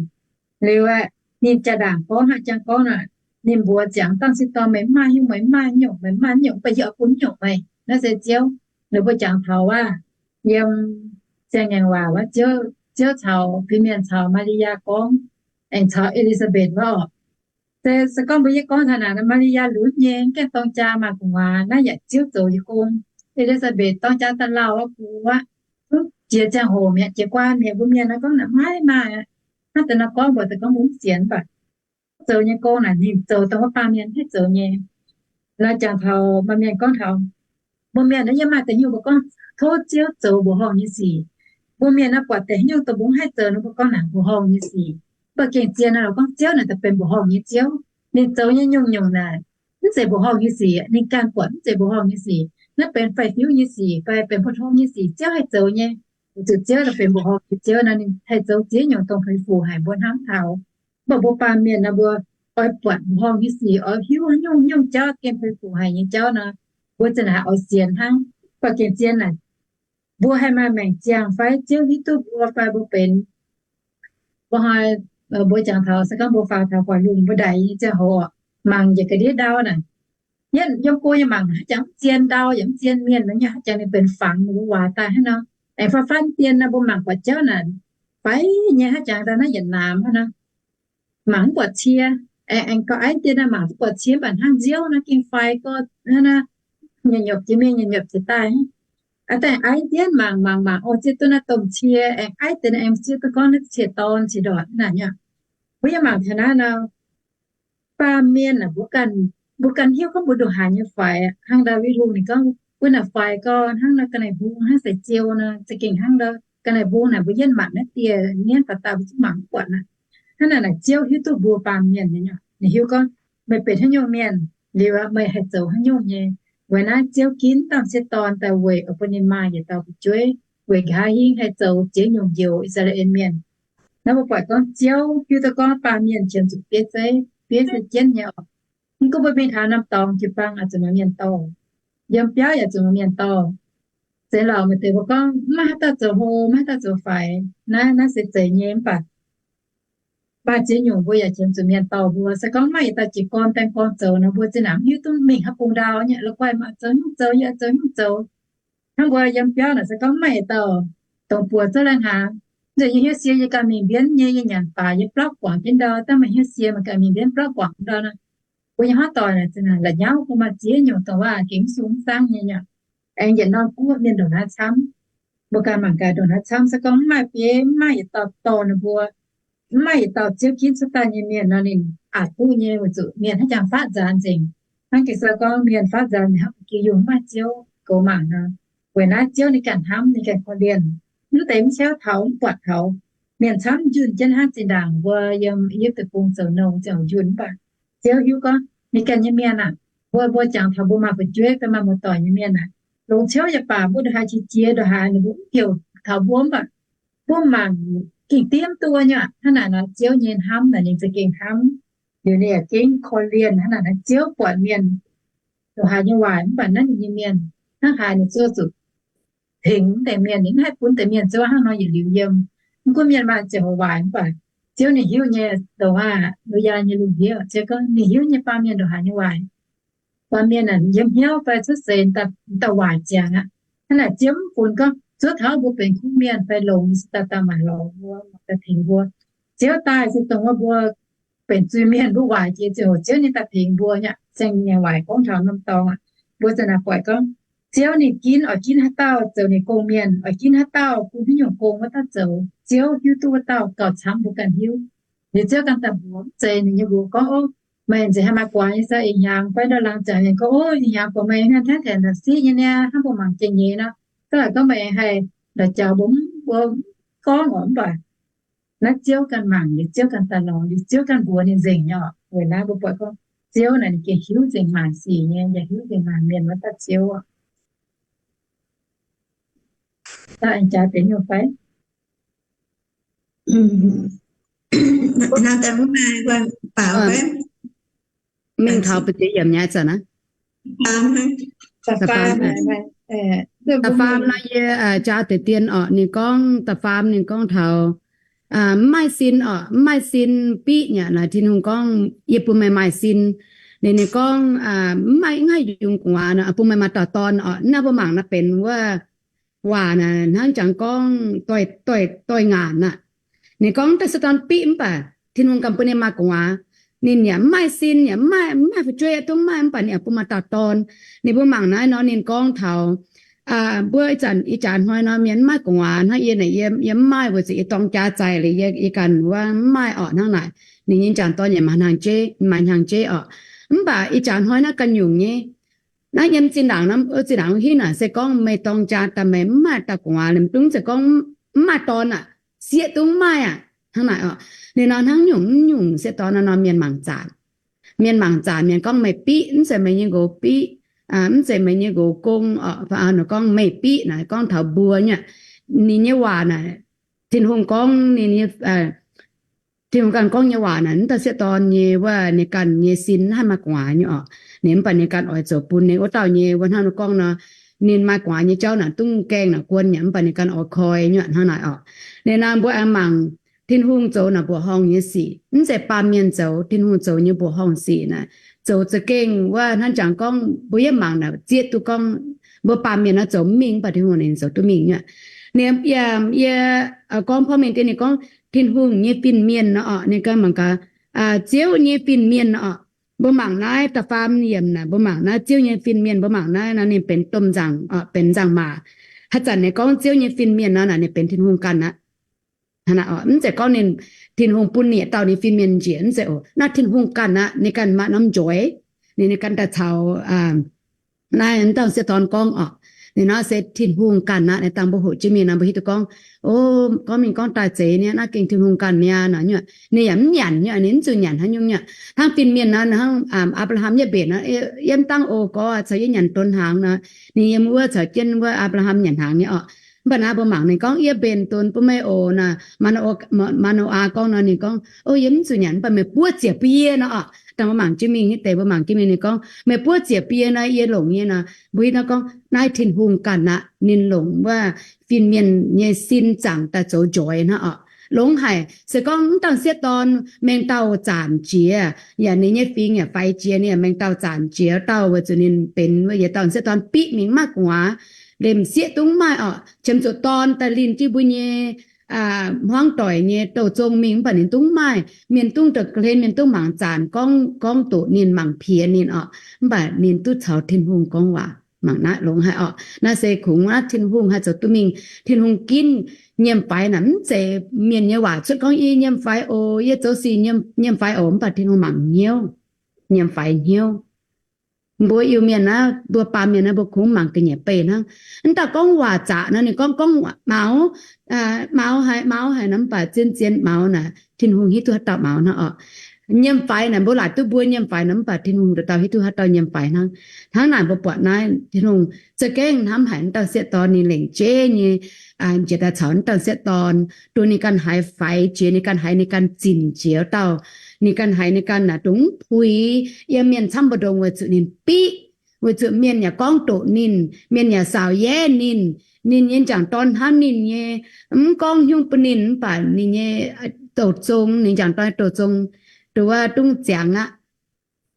Liuz aeqv, ninh jaa-ndaangc gorngv haaix jangx gorngv naaic, ninh mbuox ziangx dauh m'sieqv dorn, meih mv maaih haaix nyungc, meih mv maaih haaix nyungc, mv baac yie oix bun haaix nyungc meih. Naaiv se Ziouv. Ninh mbuo jangx taux aav, yiem Ziangh Ngaengc Waac wuov, Ziouv caux, fin-mienh caux Maa^li^yaa gorngv, aengx caux E^li^saa^mbetc wuov orqc. Se, se gorngv mbuo yie gorngv taux naaic, Maa^li^yaa lunx nyei, gaengh dorng jaa maaih gu'nguaaz, naaiv yaac Ziouv zoux nyei gong. E^li^saa^mbetc dorng jaa daaih lauh aqv, gu aqv, zungv jiex ziangh hoc mi'aqv, jiex guaan mi'aqv. Mbuo mienh naaiv gorngv naaic maiv maaih aqv. Hnangv deix nor gorngv mbuo, deix gorngv mbuo mv sienx mv baac zoux nyei gong naaic ninh zoux dongh wuov baamh mienh haih zoux nyei. Naaiv jangx taux maaih mienh gorngv taux mbuo mienh naaiv yiem maaih deix nyungc mbuo gorngv tov Ziouv zoux mbuoqc horngh nyei sic. Mbuo mienh naaiv buatc deix haaix nyungc dongh mbuo mv haih zoux nor, mbuo gorngv naaic mbuoqc horngh nyei sic. Mv baac gengh zien naaic gorngv Ziouv naaic daaih benx mbuoqc horngh nyei Ziouv. Ninh zoux nyei nyungc-nyungc naaic mv zeiz mbuoqc horngh nyei sic, ninh ganh buatc mv zeiz mbuoqc horngh nyei sic. Naaiv benx faix-fiuv nyei sic fai benx pou-tong nyei sic, Ziouv haih zoux nyei. Weic zuqc Ziouv naaic benx mbuoqc horngh nyei Ziouv nor, ninh haih zoux ziex nyungc dongh fai fuc haic mbuo hnamv taux. Mv baac mbuo baamh mienh naaic mbuo oix buatc mbuoqc horngh nyei sic, oix hiuv nyungc-nyungc jauv gengh fai fuc haic nyei jauv nor, mbuo za'naaic oix sienx hnangv. Mv baac gengh zien naaic, mbuo haih maaih maengc ziangh fai Ziouv hiuv duqv mbuo fai mbuo benx, mbuo hnoi, mbuo jangx taux se gorngv mbuo faaux taux guaax lungh mbuo ndaix nyei ziangh hoc, mangc njiec ga'ndiev ndau naaic, yiem go nyei mangc haaix jangx mv zien ndau yaac mv zien mienh nor, haaix jangx ninh benx fangx ninh mbuo waaic daaih hnangv nor. Aengx faanv-faanv dien nor mbuo mangc buatc jauv naaic, faix nyei haaix jangx ndau naaiv yietc naamx hnangv nor. Mangc mv buatc cie. Aengx, aengx gauh aiv dien naaiv mangc duqv buatc cie, mv baac hnangv nziouv naaiv gengh faix gorx hnangv naaiv, nyei nyopc jiex mingh nyei nyopc jiex daaih. Aa, daaih aiv dien mangc mangc mangc, o, zieqv duqv naaiv domh cie. Aengx aiv dien aengx zieqv duqv gorngv naaiv cie dorn cie ndortc naaic nyei. Mbuo yie mangc taux naaiv nor, baamh mienh aah, mbuo ganh hiuv gorngv mbuo ndongc haaix nyei faix. Hnangv Ndaawitv Hungh ninh gorngv, mbuo naaic faix gorx hnangv nor, ga'naaiv-mbung hnangv seix ziou nor, za'gengh hnangv nor, ga'naaiv-mbung naaic mbuo yietv mangc naaiv dieh mienv faaux daaih mbuo zungv mangc mv buatc aqv. Hnangv naaic naaic Ziouv hiuv duqv mbuo baamh mienh nyei. Ninh hiuv gorngv meih benx haaix nyungc mienh, liuz meih haih zoux haaix nyungc nyei. Weic naaiv Ziouv ginv dauh m'sieqv dorn daaih weic oix bun ninh maaih yietc dauh fu'jueiv, weic nqa'haav hingv haih zoux ziex nyungc njoux I^saa^laa^en Mienh. Naaiv mbuo buatc gorngv Ziouv hiuv duqv gorngv baamh mienh qiemx zuqc bieiv zeiv, bieiv se jienv nyei oc. Mv gunv mbuo mingh taux norm dorngx jiu-baang oix zuqc maaih mienh dorh, yiem biauv yaac zuqc maaih mienh dorh. Zeiz lorqc, maaih deix mbuo gorngv maiv haaix dauh zoux hlo, maiv haaix dauh zoux faix. Naaiv, naaiv se zeiz nyei, mv baac maaih ziex nyungc mbuo yaac qiemx zuqc mienh dorh mbuo. Se gorngv maaih yietc dauh jiez gorn baeng gorn zoux nor, mbuo zinh naaic mv hiuv duqv mingh haaix bung ndau nyei, la'guaih maaih zoux nyungc zoux, yie zoux nyungc zoux. Hnangv mbuo yiem biauv naaic se gorngv maaih yietc dauh dongh buoz zouv lai-hnaangx, nzunc yie hnyouv sie yie ganh mingh mbienv nyei, yie nyanc baac yie blauv guangc jienv ndau, dangh meih hnyouv sie meih ganh mingh mbienv blauv guangc ndau nor, mbuo nyei haav doic naaic zinh naaic la'nyauv, mbuo maaih ziex nyungc dongh waac gengh mv sung mv saangv nyei nyei. Aengx yietc norm guoqv mienh ndongc naaiv camv. Mbuo ganh mangc gaax ndongc naaiv camv, se gorngv mv maaih bieiv, mv maaih yietc dauh dorh ninh mbuo, mv maaih yietc dauh Ziouv ginv cuotv daaih nyei mienh nor, ninh aqc duqv nyei, weic zuqc mienh haaix jangx faatv nzaanx nzengc. Hnangv Ging-Sou gorngv mienh faatv nzaanx nzengc hnangv ba'gi yungh mv maaih Ziouv goux mangc nor. Weic naaiv Ziouv ninh ganh hnamv, ninh ganh korv-lienh. Mv deix mv ciouv taux, mv buatc taux. Mienh camv njunh jienv hnangv zinh ndaangc mbuo yiem I^yipv Deic-Bung zoux nouh ziouc njunh, mv baac Ziouv hiuv gorngv ninh ganh nyei mienh aah, mbuo, mbuo jangx taux mbuo maaih fu'jueiv fai maaih muoz-doic nyei mienh aah, longc ciouv yaac baac, mbuo ndongc haaix qiex jiez ndongc haaix ninh mbuo mv heuc taux mbuo, mv baac mbuo mangc gengh diev duqv nyei aqv. Hnangv naaic nor Ziouv nyei hnamv naaic ninh za'gengh hnamv. Liuz ninh yaac gengh korv-lienh. Hnangv naaic nor Ziouv buatc mienh ndongc haaix nyei waaic, mv baac naaiv ninh nyei mienh hnangv haaix ninh zuov zuqc tengx deix mienh, ninh mv haih bun deix mienh zuov hnangv nor yietc liuz yiem. Mv gunv mienh maaih ziangh hoc waaic, mv baac Ziouv ninh hiuv nyei, dongh waac Noyaa nyei lungh ndiev, Ziouv gorngv ninh hiuv nyei baamh mienh ndongc haaix nyei waaic. Baamh mienh aah, yiem hnyouv fai cuotv seix daaih waaic ziangx aqv. Hnangv naaic Ziouv mv funx gorngv zuov taux mbuo benx kuv mienh fai longx se daaih daaih maaic lorz mbuo, daaih tengx mbuo. Ziouv daaih se dongh wuov mbuo benx zuiz-mienh, mbuo waaic jiex ziangh hoc Ziouv ninh daaih tengx mbuo nyei. Ziangh nyei waaic gorngv taux norm dorngx aqv. Mbuo za'naaic buatc gorngv Ziouv ninh ginv oix ginv haaix dauh zoux ninh gong-mienh, oix ginv haaix dauh bun haaix nyungc gong wuov dauh zoux. Ziouv hiuv duqv wuov dauh gauh camv mbuo ganh hiuv. Liuz Ziouv ganh daaih mbuox, mv zeiz ninh nyei mbuox gorngv, Ov, meih nzengc haih maaih gu'nguaaz nyei, sa ih hnyangx fai ndau laangz ziangx ninh gorngv, Ov, ih hnyangx buatc meih hnangv naaic tengx siqv nyei niaa, hnangv mbuo mangc jiex nyei nor. Daaih gorngv meih haih la'jaux mbuo, mv, mbuo gorngv oc, mv baac naaiv Ziouv ganh mangc, liuz Ziouv ganh daaih lorz, liuz Ziouv ganh mbuox ninh nzengc nyei oc. Weic naaiv mbuo buatc gorngv Ziouv naaic ninh gengh hiuv nzengc maanc sic nyei, yaac hiuv nzengc maanc mienh wuov dauh Ziouv oc. Daaih aengx jaax deix nyungc fai? Mingh taux ba'ziex yiemc nyei zanc aqv? Da'faam nor yie jaax deix dien oc. Ninh gorngv da'faam, ninh gorngv taux mv maaih sin oc, mv maaih sin biqv nyei naaic. Tin-Hungh gorngv, Yie bun meih maaih sin. Ninh, ninh gorngv, Mv maaih, mv haih yungz gu'nguaaz nor, bun meih maaih dauh dorn oc. Naaiv mbuo mangc naaiv benx wuov waac naaic hnangv jangx gorngv doix, doix, doix ngaanc aqv. Ninh gorngv da'sieqv dorn biqv mv baac Tin-Hungh ganh bun ninh maaih gu'nguaaz. Ninh yaac mv maaih sin, yaac mv maaih, mv maaih fu'jueiv, dongh mv maaih, mv baac ninh yaac bun maaih dauh dorn. Ninh mbuo mangc naaiv nor ninh gorngv taux mbuo ih zanc, ih jaax hnoi nor mienh mv maaih gu'nguaaz hnangv yie naaic, yie, yie mv maaih weic zuqc yie dorng jaax zaic liuz yie, yie ganh wuov mv maaih orqc hnangv naaic. Ninh nyei jangc dorn yaac maaih hnyangx-jeiv, maaih hnyangx-jeiv orqc. Mv baac ih jaax hnoi naaiv ganh nyungc nyei. Naaiv yiem zinh ndaangc, zinh ndaangc hingv naaic se gorngv meih dorng jaax daaih meih mv maaih dauh gu'nguaaz, ninh dungv se gorngv mv maaih dorn aqv, sieqv dungv mv maaih aqv hnangv naaic orqc. Ninh nor hnangv nyungc mv nyungc sieqv dorn nor, mienh mangc zaanc. Mienh mangc zaanc, mienh gorngv meih biqv, mv zeiz meih nyei nqox biqv, mv zeiz meih nyei nqox gong orqc. Ninh gorngv meih biqv naaic gorngv taux mbuo nyei. Ninh nyei waac naaic, Tin-Hungh gorngv ninh nyei Tin-Hungh ganh gorngv nyei waac naaic, mv dauh sieqv dorn nyei wuov ninh ganh nyei sin mv haih maaih gu'nguaaz nyei orqc. Ninh mv baac ninh ganh oix zoux bun ninh wuov dauh nyei wuov hnangv nor gorngv nor, ninh maaih gu'nguaaz nyei jauv naaic dungv gaengh naaic guon yaac mv baac ninh ganh oix koi nyei hnangv naaic orqc. Ninh naaic mbuo aengx mangc Tin-Hungh zoux naaic mbuoqc horngh nyei sic, mv zeiz baamh mienh zoux, Tin-Hungh zoux nyei mbuoqc horngh sic naaic, zoux za'gengh wuov hnangv jangx gorngv mbuo yietv mangc naaic zieqv duqv gorngv mbuo baamh mienh naaiv zoux mv mingh mv baac Tin-Hungh ninh zoux duqv mingh nyei. Ninh yiem yie gorngv porv mengh dien ninh gorngv Tin-Hungh nyei fin-mienh nor orqc, ninh ganh mangc gaax, Ziouv nyei fin-mienh nor orqc. Mbuo mangc naaiv da'faam yiemc naaic, mbuo mangc naaiv Ziouv nyei fin-mienh, mbuo mangc naaiv nor ninh benx domh nzaangc, benx nzaangc maac. Haaix zanc ninh gorngv Ziouv nyei fin-mienh nor naaic ninh benx Tin-Hungh ganh aqv. Mv zeiz gorngv ninh, Tin-Hungh bun ninh yietc dauh ninh fin-mienh njiec, mv zeiz oc. Naaiv Tin-Hungh ganh aqv, ninh ganh maaih norm njoix, ninh, ninh ganh daaih caux naaiv dauh sieqv dorn gorngv orqc. Ninh nor se Tin-Hungh ganh aqv. Ninh dangh mbuo hoqc jienv mingh nor mbuo hiuv duqv gorngv, o, gorngv mingh gorngv daaih zeiz nyei, naaiv gengh Tin-Hungh ganh mi'aqv nor. Ninh yaac mv nyanc nyei, ninh mv zuqc nyanc haaix nyungc nyei. Hnangv fin-mienh nor, hnangv Apc^laa^ham yietv mbenc nor, yiem dangh oc gorx caux yie nyanc donx hnaangx nor, ninh yiem wuov caux jienv wuov Apc^laa^ham nyanc hnaangx nyei orqc. Mv baac naaiv mbuo mangc ninh gorngv, Yie mbenc donx bun meih oc naaic. Maa^no^aa gorngv nor ninh gorngv, O, yie mv zuqc nyanc, mv baac meih buov ziec bun yie nor orqc. Dangh mbuo mangc jienv mingh nyei deix mbuo mangc jienv mingh ninh gorngv, Meih buov ziec bun yie nor, yie longc nyei nor. Mbuo hiuv duqv gorngv naaiv Tin-Hungh ganh aqv, ninh longc wuov fin-mienh nyei sin zaangc daaih zoux njoix hnangv orqc. Longx haic. Se gorngv mv dauh sieqv dorn mengh dauh zanc jiex, yaac ninh nyei fingx yaac faix jiex, ninh yaac mengh dauh zanc jiex dauh weic zuqc ninh benx yietc dauh sieqv dorn biqv mingh, mv maaih gu'nguaaz, lemh sieqv dungv mv maaih orqc. Qiemx zuqc dorn daaih linh jienv mbuo nyei hmuangv doic nyei douh zong mingh mv baac ninh dungv mv maaih. Mienh dungv da'hlen, mienh dungv mangc zanc gorngv, gorngv doqc ninh, mangc piex ninh orqc. Mv baac ninh duqv caux Tin-Hungh gorngv waac. Mangc naaiv longx haic orqc. Naaiv se kungx naaiv Tin-Hungh haih zoux duqv mingh. Tin-Hungh ginv nyiemc faix naaic mv zeiz mienh nyei waac cuotv gorngv, Yie nyiemc faix oc, yie zoux sic nyiemc faix oc. Mv baac Tin-Hungh mangc hnyouv, nyiemc faix hnyouv. Mbuo Iu-Mienh naaiv, mbuo baamh mienh naaiv, mbuo kungx mangc ga'nyiec beih hnangv. Mv dauh gorngv waac zaqc nor, ninh gorngv, gorngv maux, maux haic, maux haic nor, mv baac zien-zien maux naaic Tin-Hungh hiuv duqv haaix dauh maux hnangv orqc. Nyiemc faix naaic mbuo laaic duqv mbuo nyiemc faix nor, mv baac Tin-Hungh dauh dauh hiuv duqv haaix dauh nyiemc faix hnangv. Hnangv naaic mbuo buatc naaiv Tin-Hungh za'gengh hnamv haic wuov dauh sieqv dorn, ninh lengc jeiv nyei njiec daaih caux wuov dauh sieqv dorn, dongh ninh ganh haiz faix jiex, ninh ganh haiz ninh ganh zinc jiex wuov dauh, ninh ganh haiz ninh ganh naaic dongh mv puix yiem mienh camv mbu'ndongx weic zuqc ninh biqv, weic zuqc mienh yaac gorngv doqc ninh, mienh yaac saaux yaev ninh, ninh nyei m'jangc dorn hnamv ninh nyei, mv gorngv haaix nyungc bun ninh, mv baac ninh nyei douh zong, ninh m'jangc dorn douh zong, dongh wuov dungv ziangx aqv,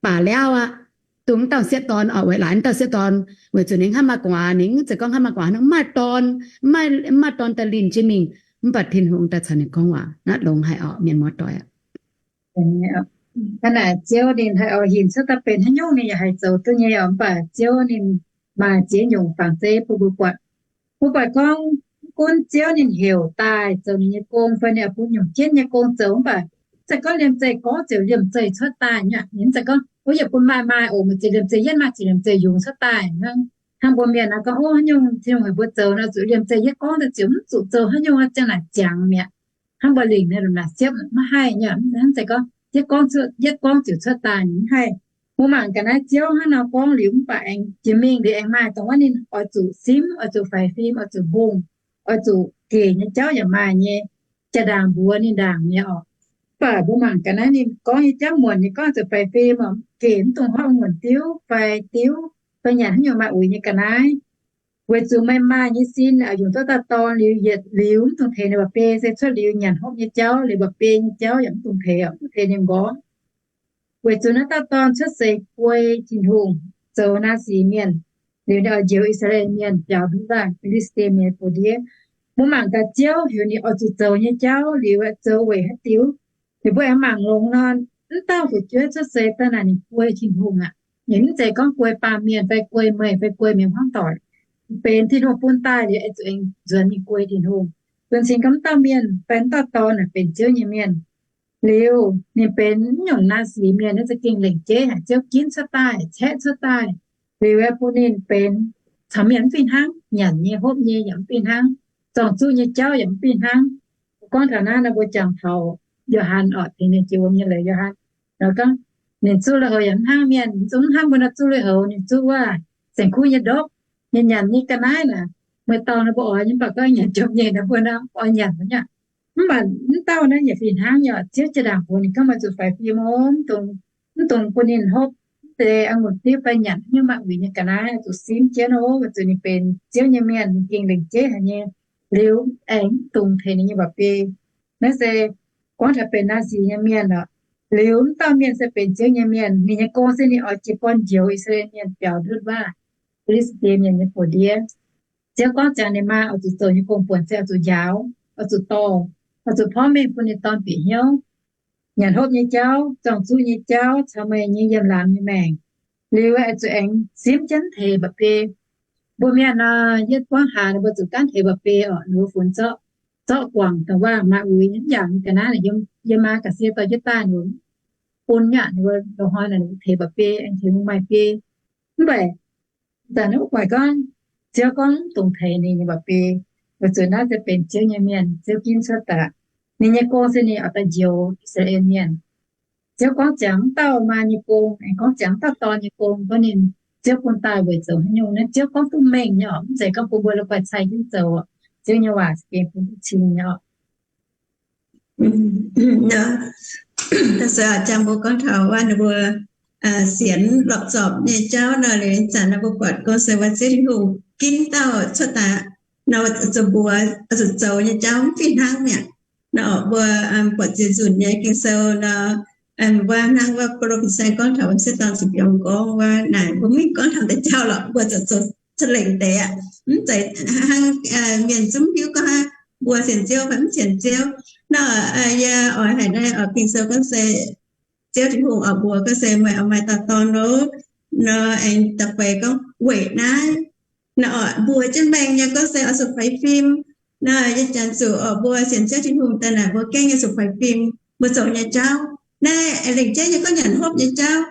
baac lauh aqv, dongh wuov dauh sieqv dorn orqc, weic laaix wuov dauh sieqv dorn, weic zuqc ninh hnangv maaih gu'nguaaz, ninh mv zeiz gorngv hnangv maaih gu'nguaaz, hnangv maaih dorn, mv maaih, maaih dorn daaih linh jienv mingh, mv baac Tin-Hungh daaih caux ninh gorngv waac. Naaiv longx haic orqc, mienh muoz-doic aqv. Hnangv naaic Ziouv ninh haih oix hinc cuotv daaih benx haaix nyungc ninh yaac haih zoux duqv nyei orqc, mv baac Ziouv ninh maaih ziex nyungc fangx zeiv bun mbuo buatc. Mbuo buatc gorngv, mv gunv Ziouv ninh heuc daaih zoux ninh nyei gong fai ninh oix bun nyungc jienv nyei gong zoux, mv baac mv zeiz gorngv liemh zeih gorngv ziouc liemh zeih cuotv daaih nyei. Ninh mv zeiz gorngv, ov, yie bun maaih maaih oc, meih ziouc liemh zeih yietv, maaih ziouc liemh zeih yungz cuotv daaih hnangv. Hnangv mbuo mienh naaiv gorngv, ov, haaix nyungc Tin-Hungh heuc mbuo zoux nor, zuqc liemh zeih yietv gorngv daaih ziouc mv zuqc zoux, haaix nyungc ziang naaic ziangx mi'aqv. Hnangv mbuo lingc naaiv longc naaic siepv maiv haih nyei, mv zeiz gorngv yietv gorngv, yietv gorngv ziouc cuotv daaih, mv haih. Mbuo mangc ga'naaiv Ziouv hnangv nor gorngv liuz mv baac aengx jiex mingh liuz aengx maaih dongh wuov ninh oix zuqc simv, oix zuqc faix fim, oix zuqc mbungh, oix zuqc gec nyei jauv yaac maaih nyei. Jaa-ndaangc mbuox ninh ndaangc nyei oc. Mv baac mbuo mangc ga'naaiv ninh gorngv nyei jauv muonc nyei gorngv zuqc faix fim, gec mv dungx hopv ong-wuonc diuv fai diuv fai nyanc haaix nyungc maaih uix nyei ga'naaiv, weic zuqc meih maaih nyei sin yungz duqv dauh dorn liuz yietc liuz mv dungx teix ninh mba'biei, se cuotv liuz nyanc hopv nyei jauv, liuz mba'biei nyei jauv yaac mv dungx teix, mv dungx teix ninh nqorngv. Weic zuqc naaiv dauh dorn cuotv seix guei Tin-Hungh, zoux naaiv sic mienh, liuz ninh oix njoux I^saa^laa^en Mienh biaux ndutv Fi^li^saa^die Mienh nyei buoz-ndiev. Mbuo mangc gaax Ziouv heuc ninh oix zuqc zoux nyei jauv liuz zoux weic haaix diuc? Ninh mbuo aengx mangc longx nor, mv dauh fu'jueiv cuotv seix daaih naaic ninh guei Tin-Hungh aqv. Ninh mv zeiz gorngv guei baamh mienh fai guei meih fai guei mienh hmuangv doic. Benx Tin-Hungh bun daaih liuz, zuqc aengx nzuonx mingh guei Tin-Hungh. Bun cing gorngv mv dauh mienh fai mv dauh dorn naaic benx Ziouv nyei mienh. Liuz ninh benx nyungc naaiv sic mienh naaiv za'gengh lengc jeiv haic, Ziouv ginv cuotv daaih, caeqv cuotv daaih. Liuz aeqv, bun ninh benx caux mienh mv fih hnangv, nyanc nyei hopv nyei yaac mv fih hnangv, zorng-zuqv nyei jauv yaac mv fih hnangv. Gorngv taux naaiv nor, mbuo jangx taux Yo^han oc, tengx ninh jiex wuom nyei leiz Yo^han. Gorngv ninh zuqv lui-houx yaac mv hnangv mienh, zuqv mv hnangv mbuo nor zuqv lui-houx, ninh zuqv wuov saeng-kuv nyei ndopv, ninh nyanc nyei ga'naaiv naaic, meih dorh nor mbuo oix nyei, mv baac gorngv nyanc jomc nyei nor mbuo nor oix nyanc nyei. Mv baac mv dauh naaiv yaac fih hnangv nyei, Ziouv jaa-ndaangc mbuox ninh gorngv meih zuqc faix fim, mv dungx, mv dungx bun ninh hopv deix ong-wuonc diuv fai nyanc haaix nyungc maaih uix nyei ga'naaiv, zuqc simv jienv ov, weic zuqc ninh benx Ziouv nyei mienh, ninh gengh lengc jeiv haic nyei. Liuz aengx mv dungx teix ninh nyei mba'biei. Naaiv se gorngv taux benx naaiv sic nyei mienh oc. Liuz mv dauh mienh se benx Ziouv nyei mienh, ninh nyei gong se ninh oix jiez gorn njoux I^saa^laa^en Mienh biaux ndutv wuov Fi^li^saa^die Mienh nyei buoz-ndiev. Ziouv gorngv ziangx ninh maa oix zuqc zoux nyei gong buonc se oix zuqc njaaux, oix zuqc dorh, oix zuqc porv mengh bun ninh dorn bieqc hnyouv, nyanc hopv nyei jauv, zorng-zuqv nyei jauv caux meih nyei yiem laangz nyei maengc. Liuz oix zuqc aengx simv jienv teix mba'biei. Mbuo mienh nor, yietv buangv hlaax ninh mbuo zuqc gaanv teix mba'biei oc, ninh mbuo funx zorqv, zorqv guangc dongh waac maaih uix nyei mv yaac ga'naaiv, yiem maa ga'sie dorh jienv daaih ninh mbuo bun nyei, ninh mbuo loz-hnoi naaic ninh mbuo teix mba'biei, aengx teix maaih biei. Mv baac zanc naaiv mbuo buatc gorngv, Ziouv gorngv mv dungx teix ninh nyei mba'biei, weic zuqc naaiv se benx Ziouv nyei mienh, Ziouv ginv cuotv daaih. Ninh nyei gong se ninh oix daaih njoux I^saa^laa^en Mienh. Ziouv gorngv ziangx mv dauh maa nyei gong, aengx gorngv ziangx mv dauh dorn nyei gong, gorngv ninh, Ziouv bun daaih weic zoux haaix nyungc naaiv, Ziouv gorngv duqv mengh nyei oc, mv zeiz gorngv bun mbuo la'guaih cai jienv zoux. Ziouv nyei waac za'gengh bun duqv cing nyei oc. Da'seix jangx mbuo gorngv taux wuov ninh mbuo sienx lorpc zorpc nyei jauv nor, liuz zanc nor mbuo buatc gorngv se wuov Ziouv Tin-Hungh ginv dauh cuotv daaih nor, zuqc mbuox zuqc zoux nyei jauv mv fih hnangv mi'aqv. Nor mbuo buatc ziex nzunc nyei Ging-Sou nor, wuov hnangv wuov ba'lopv fin-saeng gorngv taux wuov sieqv dorn ziepc biomv gorngv wuov naaic, mbuo mv gorngv taux deix jauv lorqc, mbuo zoux zoux ca'lengc deix aqv. Mv zeiz hnangv mienh zungv hiuv gorngv mbuo sienx Ziouv fai mv sienx Ziouv. Nor yie oix haiz naaiv oix Ging-Sou gorngv se Ziouv Tin-Hungh oix mbuox gorngv se meih oix maaih dauh dorn loh. Nor aengx da'feix gorngv weic naaiv, nor oix mbuox jienv maengh nyei gorngv se oix zuqc faix fim. Nor yie janx zuqc oix mbuo sienx Ziouv Tin-Hungh daaih naaic mbuo gengh oix zuqc faix fim mbuo zoux nyei jauv. Naaiv lengc jeiv nyei gorngv nyanc hopv nyei jauv,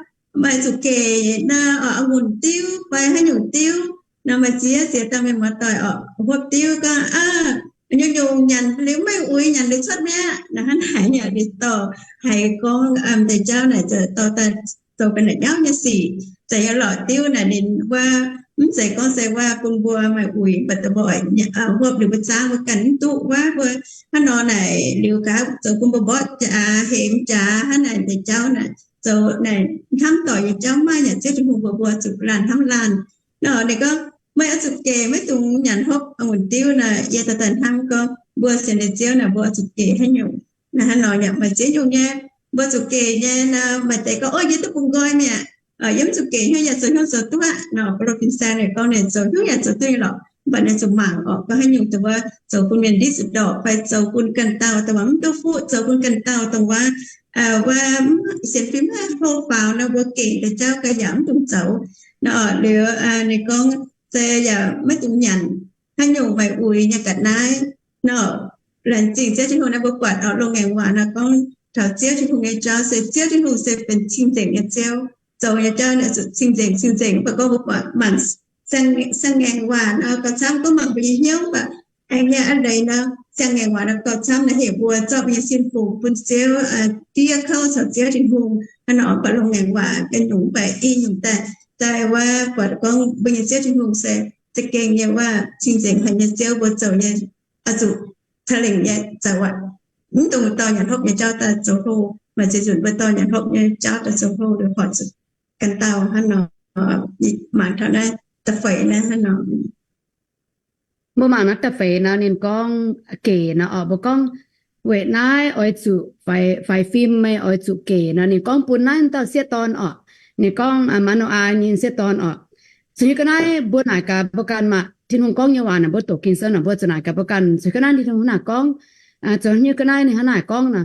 meih zuqc gec nor, ong-wuonc diuv fai haaix nyungc diuv. Nor meih ziex ziex dauh mienh muoz-doic oix hopv diuv gorngv, aa, nyungc-nyungc nyanc liuz maiv uix, nyanc liuz cuotv mi'aqv. Nor hnangv naaic yaac liuz dorh haiz gorngv deix jauv naaic zoux daaih zoux benx la'nyauv nyei sic. Za'gengh lorqc diuv naaic ninh wuov mv zeiz gorngv se wuov bun mbuo maaih uix, mv baac dongh mbuo hopv liuz mbuo zaangv mbuo ganh mv duqv wuov, mbuo hnangv nor naaic liuz gaax zoux bun mbuo mborqv jaax, hemx jaax hnangv naaic deix jauv naaic, zoux naaic hnamv doic nyei jauv maiv yaac Ziouv Tin-Hungh mbuox mbuo zuqc laanh hnamv laanh. Nor ninh gorngv, meih oix zuqc gec, maiv dungx nyanc hopv ong-wuonc diuv. Naaic yie daaih daaih hnamv gorngv mbuo sienx nyei Ziouv naaic mbuo oix zuqc gec haaix nyungc. Naaic hnangv nor yaac maaih ziex nyungc nyei, mbuo zuqc gec nyei nor, maaih deix gorngv, ov, yie duqv bungx nqoi mi'aqv, yie mv zuqc gec haaix nyungc yaac zoux hnyouv zoux duqv aqv. Nor ba'lopv fin-saeng naaic gorngv ninh zoux hnyouv yaac zoux duqv nyei lorqc. Mv baac ninh zuqc mangc oc, gorngv haaix nyungc dongh wuov zoux bun mienh ndiev zuqc ndorpc fai zoux bun ganh dauh dongh wuov mv duqv fuqv, zoux bun ganh dauh dongh wuov, wuov sienx fim maiv hlo faaux nor, mbuo gec deix jauv ga'yaac mv dungx zoux. Nor liuz ninh gorngv se yaac maiv dungx nyanc haaix nyungc maaih uix nyei ga'naaiv nor. Laengz zingh Ziouv Tin-Hungh naaiv, mbuo buatc oc, Loz-Ngaengc Waac nor gorngv taux Ziouv Tin-Hungh nyei jauv se Ziouv Tin-Hungh se benx cing-nzengc nyei Ziouv. Zoux nyei jauv naaiv zuqc cing-nzengc, cing-nzengc. Mv baac gorngv mbuo buatc mangc Siang-Ngaengc Waac nor gauh camv, gorngv mangc mbuo nyei hnyouv baac aengx nyei a'leiz nor, Siang-Ngaengc Waac nor gauh camv naaiv heuc mbuo zorqv mbuo nyei sin fungx bun Ziouv, diev kouv caux Ziouv Tin-Hungh hnangv nor. Mv baac Loz-Ngaengc Waac ga'nyungc mv baac i nyungc daaih, daaih wuov buatc gorngv mbuo nyei Ziouv Tin-Hungh se za'gengh nyei wuov cing-nzengc haic nyei Ziouv, mbuo zoux nyei oix zuqc ca'lengc nyei zoux aqv. Mv dungx dorh nyanc hopv nyei jauv daaih zoux hlo, maaih ziex nzunc mbuo dorh nyanc hopv nyei jauv daaih zoux hlo liuz horpc zuqc ganh dauh hnangv nor. Mangc taux naaiv da'feix naaiv hnangv nor. Mbuo mangc naaiv da'feix nor ninh gorngv gec nor oc, mbuo gorngv weic naaiv oix zuqc faix fim, meih oix zuqc gec nor. Ninh gorngv bun naaiv dauh sieqv dorn oc, ninh gorngv Maa^no^aa nyei sieqv dorn oc. Zuqc nyei ga'naaiv mbuo naaic gaax mbuo ganh maah, Tin-Hungh gorngv nyei waac naaic mbuo doqc Ging-Sou naaic mbuo zuqc naaic gaax mbuo ganh. Zuqc ga'naaiv Tin-Hungh hnangv naaic gorngv, zoux nyei ga'naaiv ninh hnangv naaic gorngv nor,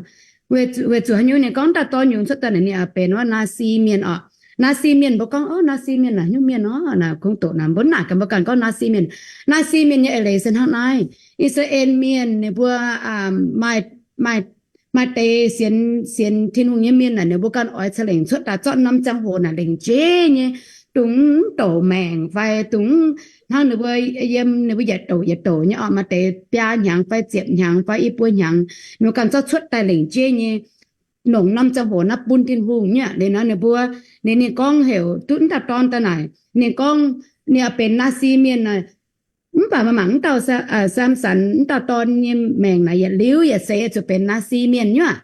weic zuqc haaix nyungc ninh gorngv dauh dorn yungz cuotv daaih naaic ninh benx wuov Naasi Mienh oc. Naasi Mienh mbuo gorngv, o, Naasi Mienh naaic haaix nyungc mienh oc, naaic kungx doqc naaic mbuo naaic gaax mbuo ganh gorngv Naasi Mienh. Naasi Mienh nyei eix leiz se hnangv naaiv. I^saa^laa^en Mienh ninh mbuo maaih maaih deix sienx, sienx Tin-Hungh nyei mienh naaic ninh mbuo ganh oix ca'lengc cuotv daaih zorqv norm ziangh hoc naaic lengc jeiv nyei, dungx douc maengc fai dungx hnangv ninh mbuo yiem ninh mbuo yietc douc yietc douc nyei oc, maaih deix biaa hnyangx fai ziepc hnyangx fai i buo hnyangx, ninh mbuo ganh zorqv cuotv daaih lengc jeiv nyei longc norm ziangh hoc naaiv bun Tin-Hungh nyei. Liuz nor ninh mbuo, ninh, ninh gorngv heuc duqv wuov dauh dorn daaih naaic, ninh gorngv ninh oix benx Naasi Mienh naaic. Mv baac meih mangc wuov dauh Saa^mx^san wuov dauh dorn nyei maengc naaic yietc liuz yietc seix zuqc benx Naasi Mienh nyei.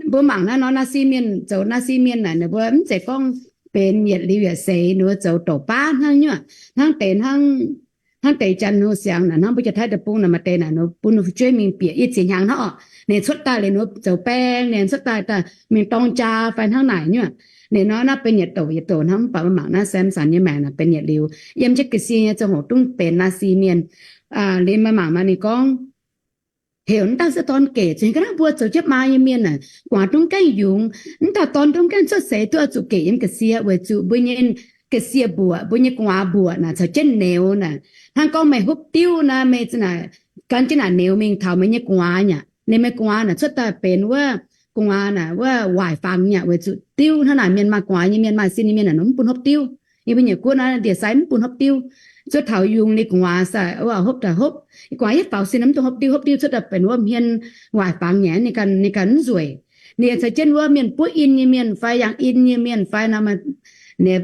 Mbuo mangc naaiv nor Naasi Mienh, zoux Naasi Mienh naaic ninh mbuo mv zeiz gorngv benx yietc liuz yietc seix, ninh mbuo zoux douc baav hnangv nyei. Hnangv deix, hnangv deix Janx-Hungh siangx naaic, hnangv mbuo Janx-Taiv deic-bung naaic maaih deix naaic ninh mbuo bun fu'jueiv mingh bieqc i ziex hnyangx hnangv oc. Ninh cuotv daaih liuz ninh mbuo zoux baeng, ninh cuotv daaih daaih mingh dorng jaa fai hnangv naaic nyei. Ninh nor naaiv benx yietc douc yietc douc hnangv. Mv baac meih mangc naaiv Saa^mx^san nyei maengc naaic benx yietc liuz, yiem jienv ga'sie nyei ziangh hoc dungv benx Naasi Mienh. Liuz meih mangc maah, ninh gorngv heuc wuov dauh sieqv dorn gec. Zuqc ga'naaiv mbuo zoux jienv maa nyei mienh naaic, gu'nguaaz dungv gaengh yungz. Wuov dauh dorn dungv gaengh cuotv seix duqv oix zuqc gec yiem ga'sie, weic zuqc mbuo nyei ga'sie mbuoqc, mbuo nyei gu'nguaaz mbuoqc naaic caux jienv nouz naaic. Hnangv gorngv meih hopv diuv naaic, meih naaic gan jienv naaic nouz mingh taux meih nyei gu'nguaaz aqv. Liuz meih gu'nguaaz naaic cuotv daaih benx wuov gu'nguaaz naaic wuov waaic fangx nyei aqv. Weic zuqc diuv hnangv naaic, mienh maaih gu'nguaaz nyei, mienh maaih sin nyei mienh naaic mv bun hopv diuv. Yie mbuo nyei guoqv naaiv ndie-sai mv bun hopv diuv. Zuov taux yungz liuz gu'nguaaz sai wuov hopv daaih hopv, gu'nguaaz yietv faaux sin mv dungx hopv diuv. Hopv diuv cuotv daaih benx wuov hmien waaic fangx nyei, ninh ganh, ninh ganh mv nzueic. Ninh caux jienv wuov mienh buov in nyei mienh fai yangh in nyei mienh fai nor, ninh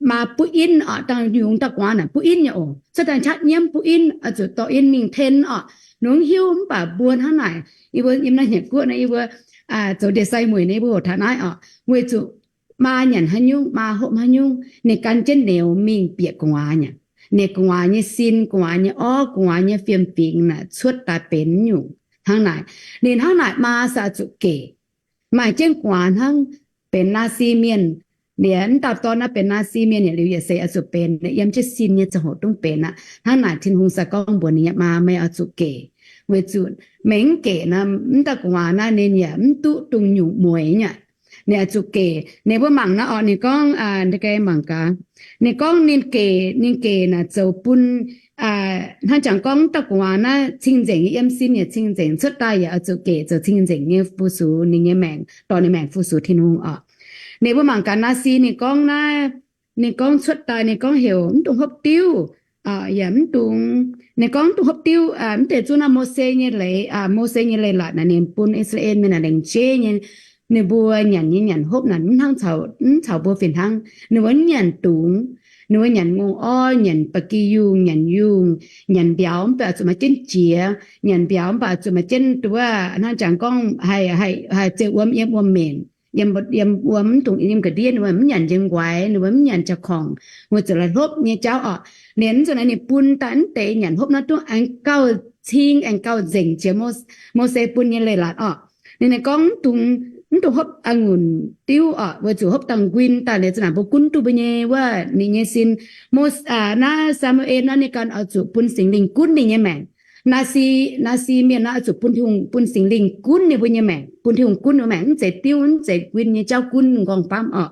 maa buov in oc, dangh yungz dauh gu'nguaaz naaic buov in nyei oc. Cuotv daaih qaqv nyiemv buov in, oix zuqc dorh in mingh ten oc. Nungx hiuv mv baac mbuo hnangv naaic, yie mbuo yiem naaiv nyei guoqv naaiv yie mbuo zoux ndie-sai mueic naaiv yie mbuo hoqc taux naaiv oc, weic zuqc maa nyanc haaix nyungc, maa hopv haaix nyungc, ninh gan jienv nouz mingh bieqc gu'nguaaz aqv. Ninh gu'nguaaz nyei sin, gu'nguaaz nyei orv, gu'nguaaz nyei fiem-fingx naaic cuotv daaih benx nyungc hnangv naaic. Ninh hnangv naaic maa se oix zuqc gec. Maaih jienv gu'nguaaz hnangv, benx Naasi Mienh. Liuz wuov dauh dorn naaiv benx Naasi Mienh yietc liuz yietc seix oix zuqc benx, yiem jienv sin nyei ziangh hoc dungv benx aqv. Hnangv naaic Tin-Hungh se gorngv mbuox ninh nyei maa, meih oix zuqc gec. Weic zuqc meih mv gec nor, wuov dauh gu'nguaaz naaiv ninh yaac mv duqv dongh nyungc mueiz nyei aqv. Ninh oix zuqc gec. Ninh mbuo mangc naaiv oc, ninh gorngv, mangc gaax, ninh gorngv ninh gec, ninh gec naaic zoux bun hnangv jangx gorngv wuov dauh gu'nguaaz naaiv cing-nzengc nyei, yiem sin yaac cing-nzengc, cuotv daaih yaac oix zuqc gec zoux cing-nzengc nyei fu-sux ninh nyei maengc, dorh ninh maengc fu-sux Tin-Hungh oc. Ninh mbuo mangc gaax Naasi ninh gorngv naaiv, ninh gorngv cuotv daaih ninh gorngv heuc mv dungx hopv diuv, yaac mv dungx, ninh gorngv mv dungx hopv diuv. Mv deix zungv naaiv Mose nyei leiz, Mose nyei leiz-latc naaic ninh bun I^saa^laa^en mienh naaic lengc jeiv nyei, ninh mbuo nyanc nyei nyanc hopv naaic mv hnangv, mv caux mbuo fih hnangv. Ninh mbuo mv nyanc dungz, ninh mbuo nyanc ngongh orv, nyanc ba'gi yungh, nyanc yungh, nyanc mbiauz, mv baac zuqc maaih jienv jiex. Nyanc mbiauz mv baac zuqc maaih jienv duqv hnangv jangx gorngv haih, haih ziouc wuom, yiem wuom-menc, yiem wuom, mv dungx yiem ga'ndiev. Ninh mbuo mv nyanc njien-nquaix, ninh mbuo mv nyanc jaa-korngc, wuov zuqc la'hlopv nyei jauv oc. Ninh mv zuqc naaiv ninh bun daaih mv deix nyanc hopv naaiv duqv aengx gauh cing, aengx gauh nzengc jiex Mose bun nyei leiz-latc oc. Ninh, ninh gorngv mv dungx, mv dungx hopv a'ngunc diuv oc, weic zuqc hopv dangh nquin daaih liuz za'naaic mbuo gunv duqv mbuo nyei wuov ninh nyei sin. Mose, naaiv Saa^mu^en naaiv ninh ganh oix zuqc bun Singx Lingh gunv ninh nyei maengc. Naasi, Naasi mienh naaiv oix zuqc bun Tin-Hungh, bun Singx Lingh gunv ninh mbuo nyei maengc, bun Tin-Hungh gunv ninh mbuo maengc, mv zeiz diuv, mv zeiz nquin nyei jauv gunv nqorngv-famv oc.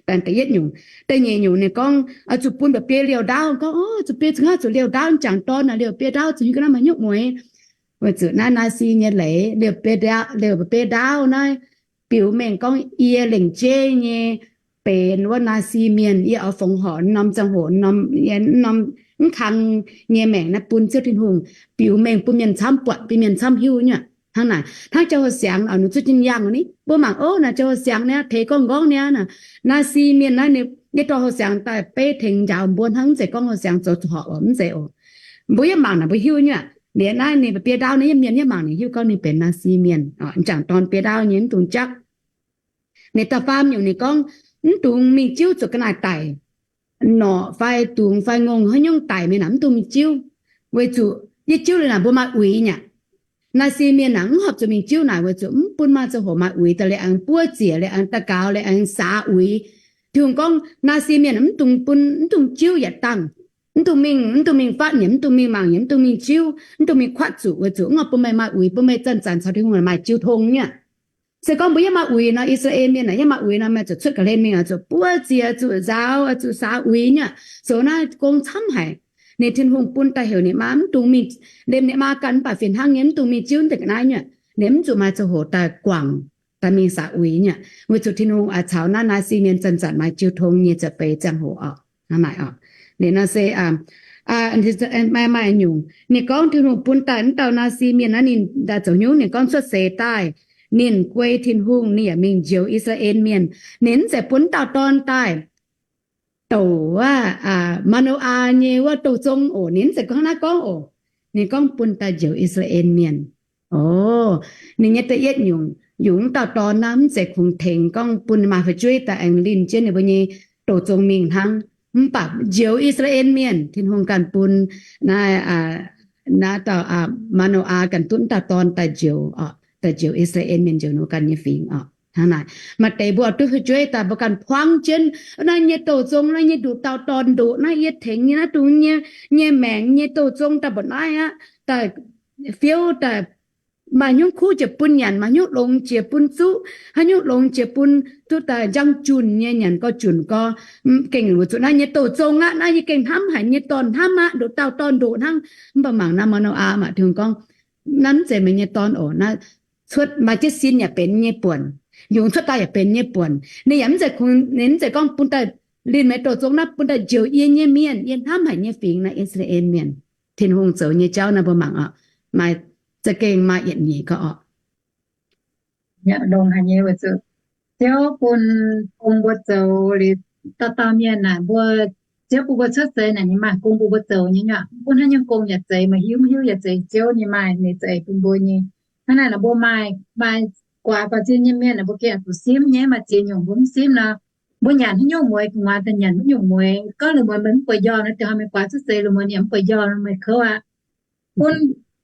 Da'yietv nyungc. Da'nyeic nyungc ninh gorngv, oix zuqc bun mba'biei liouh ndaauv. Gorngv, oix zuqc biei zuqc, oix zuqc liouh ndaauv, jangc dorn naaic liouh biei ndaauv, zuqc hiuv ga'naaiv maaih hnyouv mueiz. Weic zuqc naaiv Naa^si Mienh leiz liouh biei ndaauv, liouh mba'biei ndaauv naaiv biux mengh gorngv yie lengc jeiv nyei benx wuov Naa^si Mienh, yie oix fongc horc norm ziangh hoc, norm, norm mv kang nyei maengc naaiv bun Ziouv Tin-Hungh biux mengh bun mienh camv buatc, bun mienh camv hiuv nyei aqv. Hnangv naaic, hnangv Jauv Houh Siangx, oix nunc zuqv jin yangh ni, mbuo mangc, o, naaic Jauv Houh Siangx niaa, teix gorngv nqorngv niaa, Naa^si Mienh naaiv ninh nyei dorh Houh Siangx daaih beiv tengx njaaux mbuo hnangv, mv zeiz gorngv Houh Siangx zoux horpc oc, mv zeiz oc. Mbuo yaac mangc naaic mbuo hiuv nyei aqv. Liuz naaiv ninh mba'biei ndaauv naaiv yiem mienh yaac mangc ninh hiuv gorngv ninh benx Naa^si Mienh, jangc dorn biei ndaauv nyei, mv dungx jaqv. Ninh da'faam nyungc ninh gorngv, mv dungx mingh jiuv zuqc ga'naaiv daic, norqc fai dungz fai ngongh haaix nyungc daic mingh naaic mv dungx mingh jiuv, weic zuqc yie jiuv liuz naaic mbuo maaih uix nyei aqv. Naa^si Mienh naaic mv horpc zuqc mingh jiuv naaic weic zuqc mv bun maaih ziangh hoc maaih uix daaih, liuz aengx buov ziec, liuz aengx daux gaux, liuz aengx saax uix. Tin-Hungh gorngv Naa^si Mienh mv dungx bun, mv dungx jiuv yietc dangh, mv dungx mingh, mv dungx mingh fatv nyei, mv dungx mingh mangc nyei, mv dungx mingh jiuv, mv dungx mingh kuatv zuqc weic zuqc mv bun meih maaih uix, bun meih zanc-zanc caux Tin-Hungh maaih jiu tong nyei aqv. Se gorngv mbuo yaac maaih uix nor, I^saa^laa^en Mienh naaic yaac maaih uix nor, meih zuqc cuotv ga'hlen mingh, zuqc buov ziec, zuqc nzaaux, zuqc saax uix nyei aqv. Zoux naaiv gong camv haic. Ninh Tin-Hungh bun daaih heuc ninh maa mv dungx mingh, liemh ninh maa ganh mv baac fih hnangv nyei mv dungx mingh jiuv deix ga'naaiv nyei aqv. Ninh mv zuqc maaih ziangh hoc daaih guangc, daaih mingh saax uix nyei aqv, weic zuqc Tin-Hungh oix caux naaiv Naa^si Mienh zanc-zanc maaih jiu tong nyei za'eix ziangh hoc oc. Hnangv naaic oc. Liuz nor se maaih, maaih nyungc ninh gorngv Tin-Hungh bun daaih wuov dauh Naa^si Mienh naaiv ninh daaih zoux nyungc, ninh gorngv cuotv seix daaih ninh guei Tin-Hungh, ninh yaac mingh njoux I^saa^laa^en Mienh. Ninh mv zeiz bun wuov dauh dorn daaih douc wuov Maa^no^aa nyei wuov douh zong oc. Ninh mv zeiz gorngv naaiv gorngv oc. Ninh gorngv bun daaih njoux I^saa^laa^en Mienh. O, ninh nyei da'yietv nyungc, yungz wuov dauh dorn naaiv mv zeiz kungx tengx gorngv bun maaih fu'jueiv daaih aengx linh jienv ninh mbuo nyei douh zong mingh hnangv. Mv baac njoux I^saa^laa^en Mienh, Tin-Hungh ganh bun naaiv, naaiv dauh Maa^no^aa ganh duqv wuov dauh dorn daaih njoux, daaih njoux I^saa^laa^en Mienh, njoux ninh mbuo ganh nyei fingx oc. Hnangv naaic, maaih deix mbuo duqv fu'jueiv daaih mbuo ganh buangv jienv naaiv nyei douh zong, naaiv nyei nduqc dauh dorn ndoqc, naaiv yie tengx nyei naaiv dungz nyei, nyei maengc nyei douh zong daaih mba'naaiv aqv, daaih fiouv daaih maaih hnyouv kuv jiex bun nyanc, maaih hnyouv longx jiex bun zuqv, haaix nyungc longx jiex bun duqv daaih njang junh nyei, nyanc gorx junc gorx. Gengh weic zuqc naaiv nyei douh zong aqv, naaiv yie gengh hnamv haic nyei dorn hnamv aqv, nduqc dauh dorn ndoqc hnangv. Mv baac mangc naaiv Maa^no^aa maah, Tin-Hungh gorngv, naaiv mv zeiz meih nyei dorn oc. Naaiv cuotv maaih jienv sin yaac benx nyei buonc, yungz cuotv daaih yaac benx nyei buonc. Ninh yaac mv zeiz, ninh mv zeiz gorngv bun daaih linh meih douh zong, naaiv bun daaih njoux yie nyei mienh, yie hnamv haic nyei fingx naaiv, I^saa^laa^en Mienh. Tin-Hungh zoux nyei jauv naaiv mbuo mangc oc, maaih za'gengh maaih yietc nyeic gorqv oc. Longx haic nyei weic zuqc Ziouv bun gong mbuo zoux liuz, dauh dauh mienh naaic mbuo, Ziouv bun mbuo cuotv seix naaic ninh maaih gong bun mbuo zoux nyei nyuoqc. Bun haaix nyungc gong yaac zeiz, meih hiuv mv hiuv yaac zeiz, Ziouv nyei maaih ninh za'eix bun mbuo nyei. Hnangv naaic nor mbuo maaih, maaih guaax baaux nzung nyei mienh naaic mbuo gengh zuqc simv nyei. Maaih ziex nyungc mbuo mv simv nor, mbuo nyanc haaix nyungc mueiz gu'nguaaz daaih nyanc wuov nyungc mueiz. Gorngv lungh muonz meih mv bueix njormh nor, da'haaix meih guaax cuotv seix lungh muonz ninh mv bueix njormh, meih kouv aqv. Bun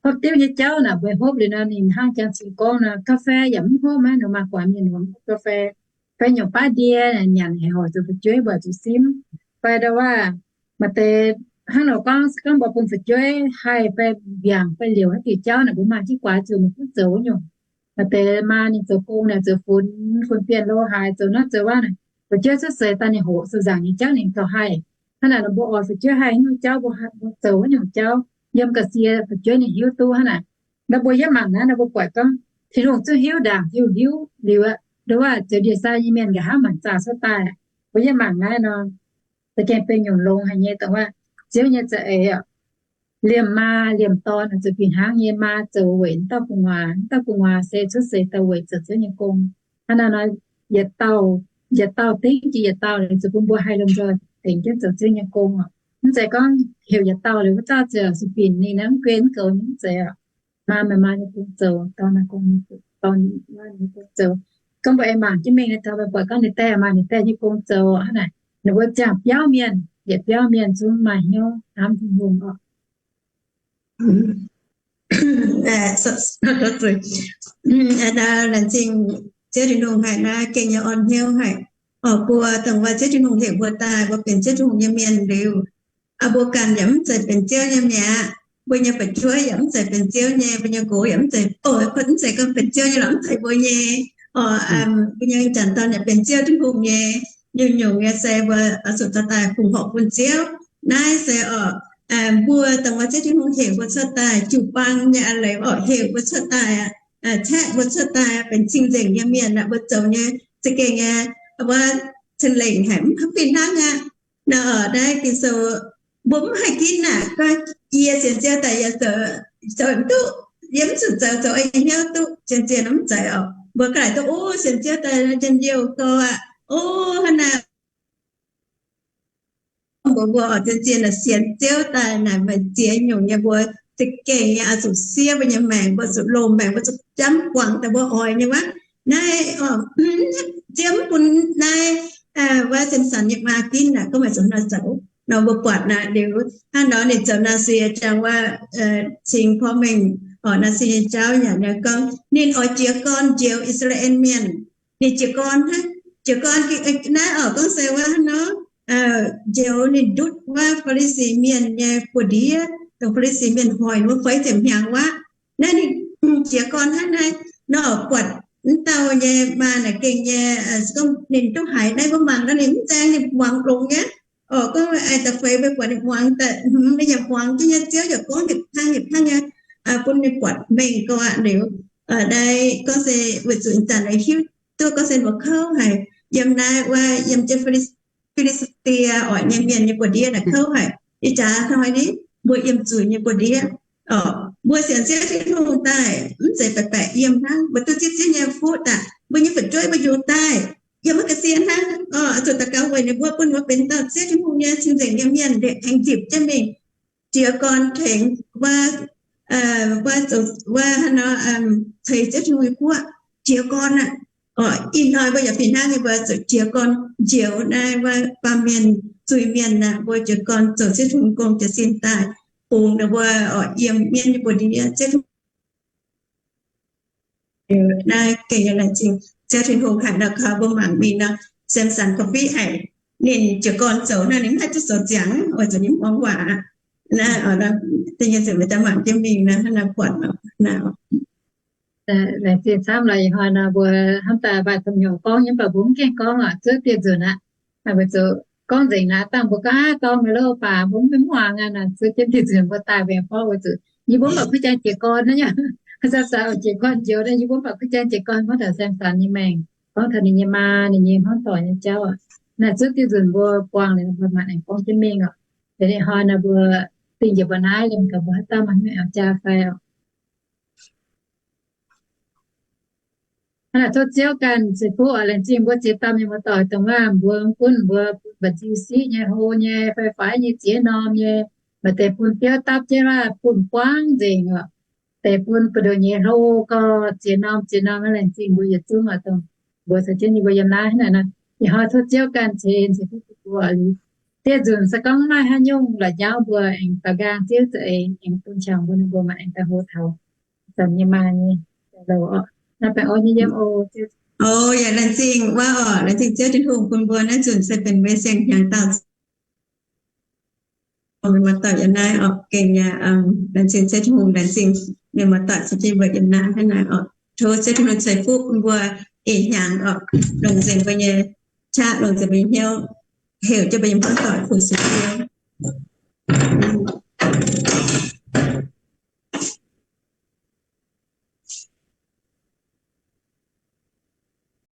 hopv diuv nyei jauv naaic mbuo hopv liuz nor ninh hnangv jangx cing gorngv nor, กาแฟ yaac mv hopv maiv, ninh maaih guaax mienh ninh mv hopv กาแฟ. Fai nyungc baav ndie nyanc haic hoic zuqc fu'jueiv mbuo zuqc simv. Fai ndau wuov, maaih deix hnangv nor gorngv, se gorngv mbuo bun fu'jueiv haih fai mbiaangc fai liouc haaix diuc jauv naaic mbuo maaih jienv guaax zuqc mbuo duqv zoux wuov nyungc. Maaih deix maa ninh zoux gong naaic zoux funx, funx bienh lo haaix, zoux naaiv zoux wuov naaic, fu'jueiv cuotv seix daaih ninh hoqc sou nzaangc nyei jauv ninh gauh haih. Hnangv naaic nor mbuo oix fu'jueiv haih haaix nyungc jauv mbuo zoux wuov nyungc jauv, yiem ga'sie fu'jueiv ninh hiuv duqv hnangv naaic. Nor mbuo yiem mangc naaiv nor mbuo buatc gorngv Tin-Hungh zungv hiuv ndaangc Tin-Hungh hiuv liuz aqv, ndau wuov zoux ndie-sai nyei mienh nqa'haav mangc zaah cuotv daaih. Mbuo yiem mangc naaiv nor, za'gengh benx nyungc longx haic nyei dongh wuov Ziouv nyei za'eix oc. Liemh maa liemh dorn oix zuqc fih hnangv nyei. Maa zoux weic dauh gu'nguaaz, dauh gu'nguaaz se cuotv seix daaih weic zoux Ziouv nyei gong. Hnangv naaiv nor, yietc dauh, yietc dauh dengv jiex yietc dauh, zuqc bun mbuo haih lomh nzoih dengc jienv zoux Ziouv nyei gong oc. Mv zeiz gorngv heuc yietc dauh liuz wuov dauh ziouc zuqc binc ninh naaiv mv guen mv goux nyei, mv zeiz oc. Maa maaih maa nyei gong zoux, dorn maaih dorn nyei gong zoux. Gorngv mbuo aengx mangc jienv mingh nyei taux mbuo buatc gorngv ninh daeh maaih ninh daeh nyei gong zoux hnangv naaic. Ninh mbuo ziangh biauv mienh, yietc biauv mienh zungv maaih hnyouv hnamv Tin-Hungh oc. Laengz zingh Ziouv Tin-Hungh haic naaiv gengh nyei orn hnyouv haic. Oc, mbuo dongh wuov Ziouv Tin-Hungh heuc mbuo daaih, mbuo benx Ziouv Tin-Hungh nyei mienh liuz, mbuo ganh yaac mv zeiz benx Ziouv nyei mi'aqv. Mbuo nyei fu'jueiv yaac mv zeiz benx Ziouv nyei, mbuo nyei nqox yaac mv zeiz, oc, mv zeiz gorngv benx Ziouv nyei lorqc, mv zeiz mbuo nyei. Oc, mbuo nyei janx-dorn yaac benx Ziouv Tin-Hungh nyei. Nyungc-nyungc nyei se mbuo oix zuqc dorh daaih fongc horc bun Ziouv. Naaiv se oc, mbuo dongh wuov Ziouv Tin-Hungh heuc mbuo cuotv daaih, jiu-baang nyei a'leiz oc, heuc mbuo cuotv daaih, caeqv mbuo cuotv daaih benx cing-nzengc nyei mienh aqv. Mbuo zoux nyei za'gengh nyei, wuov, cen-lengc haic, mv baac fih hnangv aqv. Naaiv oc, naaiv Ging-Sou mbuo mv haih ginv aqv. Gorngv yie sienx Ziouv daaih yie zoux, zoux mv duqv, yie mv zuqc zoux, zoux yie hnyouv duqv, zien-zien mv zeiz oc. Mbuo gaax duqv, o, sienx Ziouv daaih njien-youh gau aqv. O, hnangv naaic mbuo, mbuo oix zien-zien sienx Ziouv daaih naaic, meih ziex nyungc nyei mbuo za'gengh nyei oix zuqc siev mbuo nyei maengc, mbuo zuqc loz-maengc, mbuo zuqc jamv guangc daaih mbuo oix nyei wuov. Naaiv, Ziouv mv bun naaiv wuov Samson nyei maa ginv aqv, gorngv meih zuqc nor zoux nor. Mbuo buatc naaic liuz hnangv nor ninh zoux naasi jangx wuov, cingx porv mengh oc, naasi nyei jauv yaac naaiv gorngv ninh oix jiez gorn njoux I^saa^laa^en Mienh. Ninh jiez gorn hnangv, jiez gorn naaiv oc, gorngv se wuov hnangv nor, njoux ninh ndutv wuov Faa^li^si Mienh nyei buoz-ndiev, dongh Faa^li^si Mienh hoic wuov feix ziepc hnyangx wuov. Naaiv ninh jiez gorn hnangv naaiv nor, buatc mv dauh nyei maa naaic gengh nyei, gorngv ninh duqv haiz naaiv mbuo mangc nor ninh mv zaeng, ninh muangx longx nyei. Oc, gorngv aengx da'feix mbuo buatc ninh muangx daaih, hmz, ninh yaac muangx jienv nyei, Ziouv yaac gorngv yietc hnangv yietc hnangv nyei bun ninh buatc mengh gau aqv. Liuz naaiv gorngv se weic zuqc ih zanc hiuv duqv gorngv se mbuo kouv haic yiem naaiv wuov, yiem jienv Fi^li^saa^die oc nyei mienh nyei buoz-ndiev naaic kouv haic. Ih jaax hnoi ni mbuo yiem zuiz nyei buoz-ndiev oc, mbuo sienx Ziouv Tin-Hungh daaih mv zeiz baeqc baeqc yiem hnangv, mbuo duqv zipv Ziouv nyei fuqv daaih, mbuo nyei fu'jueiv mbuo yungz daaih yiem maiv ga'sie hnangv oc. Zuqc daux gaux weic ninh mbuo, bun mbuo benx dauh Ziouv Tin-Hungh nyei cing-nzengc nyei mienh, aengx nzipc jienv mingh jiez gorn tengx wuov, wuov, wuov hnangv nor, ceix Ziouv Tin-Hungh nyei guoqv, jiez gorn aqv. Oc, ih hnoi mbuo yaac fih hnangv nyei, mbuo zuqc jiez gorn njoux naaiv wuov baamh mienh, zuiz-mienh aqv. Mbuo jiez gorn zoux Ziouv Tin-Hungh gong jiez sin daaih, bungx ninh mbuo oc yiem mienv nyei buoz-ndiev. Ziouv Tin-Hungh naaiv gengh laengz zingh Ziouv Tin-Hungh haic nor, kaux mbuo mangc mingh nor, Samson korv-fiqv haic. Ninh jiez gorn zoux naaiv, ninh mv haih duqv zoux ziangx, weic zuqc ninh muangx waac. Naaiv, da'nyeic nzunc meih daaih mangc jienv mingh nor, hnangv naaiv buatc nor. Laengz zingh camv lorqc. Ih hnoi nor mbuo hnamv daaih maaih domh hnyouv gorngv nyei, mv baac mbuo mv gaengh gorngv oc, zuov dieh nzunc aqv. Weic zuqc gorngv nzengc naaiv dangh mbuo gorngv, aav, dorng meih lo baac mbuo mv muangx aqv. Zuov jienv dieh nzunc mbuo daaih mbenc borqv weic zuqc yie mbuo mv baac kuv jangx jiez gorn naaiv nyei. Samson oix jiez gorn njoux naaiv, yie mbuo mv baac kuv jangx jiez gorn gorngv taux Samson nyei maengc, gorngv taux ninh nyei maa, ninh nyei hmuangv doic nyei jauv oc. Naaiv zuov dieh nzunc mbuo buangh liuz mbuo mangc aengx gorngv jienv mingh oc. Liuz ih hnoi nor mbuo dingh njiec mbuo naaiv liemh gaax mbuo haaix dauh maaih hnyouv aengx jaa fai oc. Hnangv naaic tov Ziouv ganh ceix fuqv oc. Laengz zingh mbuo ziex dauh mienh muoz-doic dongh wuov mbuo gunv mbuo bun mba'nziu siqv nyei, hlo nyei, fai faix nyei, ziex norm nyei, maaih deix bun biouv dapv jienv wuov bun buangv nzengc oc. Deix bun buoz-ndoqv nyei hlo gau, ziex norm ziex norm. Laengz zingh mbuo yietc zungv oc, dongh mbuo caux jienv yie mbuo yiem naaiv hnangv naaic nor. Ih hnoi tov Ziouv ganh ceix, ceix fuqv bun mbuo liuz, dieh nzunc se gorngv mv maaih haaix nyungc la'nyauv mbuo aengx daaux nqaang Ziouv za'eix aengx bun qangx mbuo, ninh mbuo maaih aengx daaih hlo taux zanc nyei maa nyei loz oc. Naaiv baengh orn nyei yiem oc. O, yaac laengz zingh wuov oc, laengz zingh Ziouv Tin-Hungh bun mbuo naaiv nzunc se benx mbuo siang-hnyangx dauh mienh muoz-doic yiem naaiv oc. Gengh yaac laengz zingh Ziouv Tin-Hungh, laengz zingh mienh muoz-doic caux jienv mbuo yiem naaiv hnangv naaic oc. Tov Ziouv Tin-Hungh ceix fuqv bun mbuo ih hnyangx oc, longc nzengc mbuo nyei qaqv, longc nzengc mbuo nyei hnyouv, heuc jienv mbuo nyei muoz-doic fu-sux Ziouv.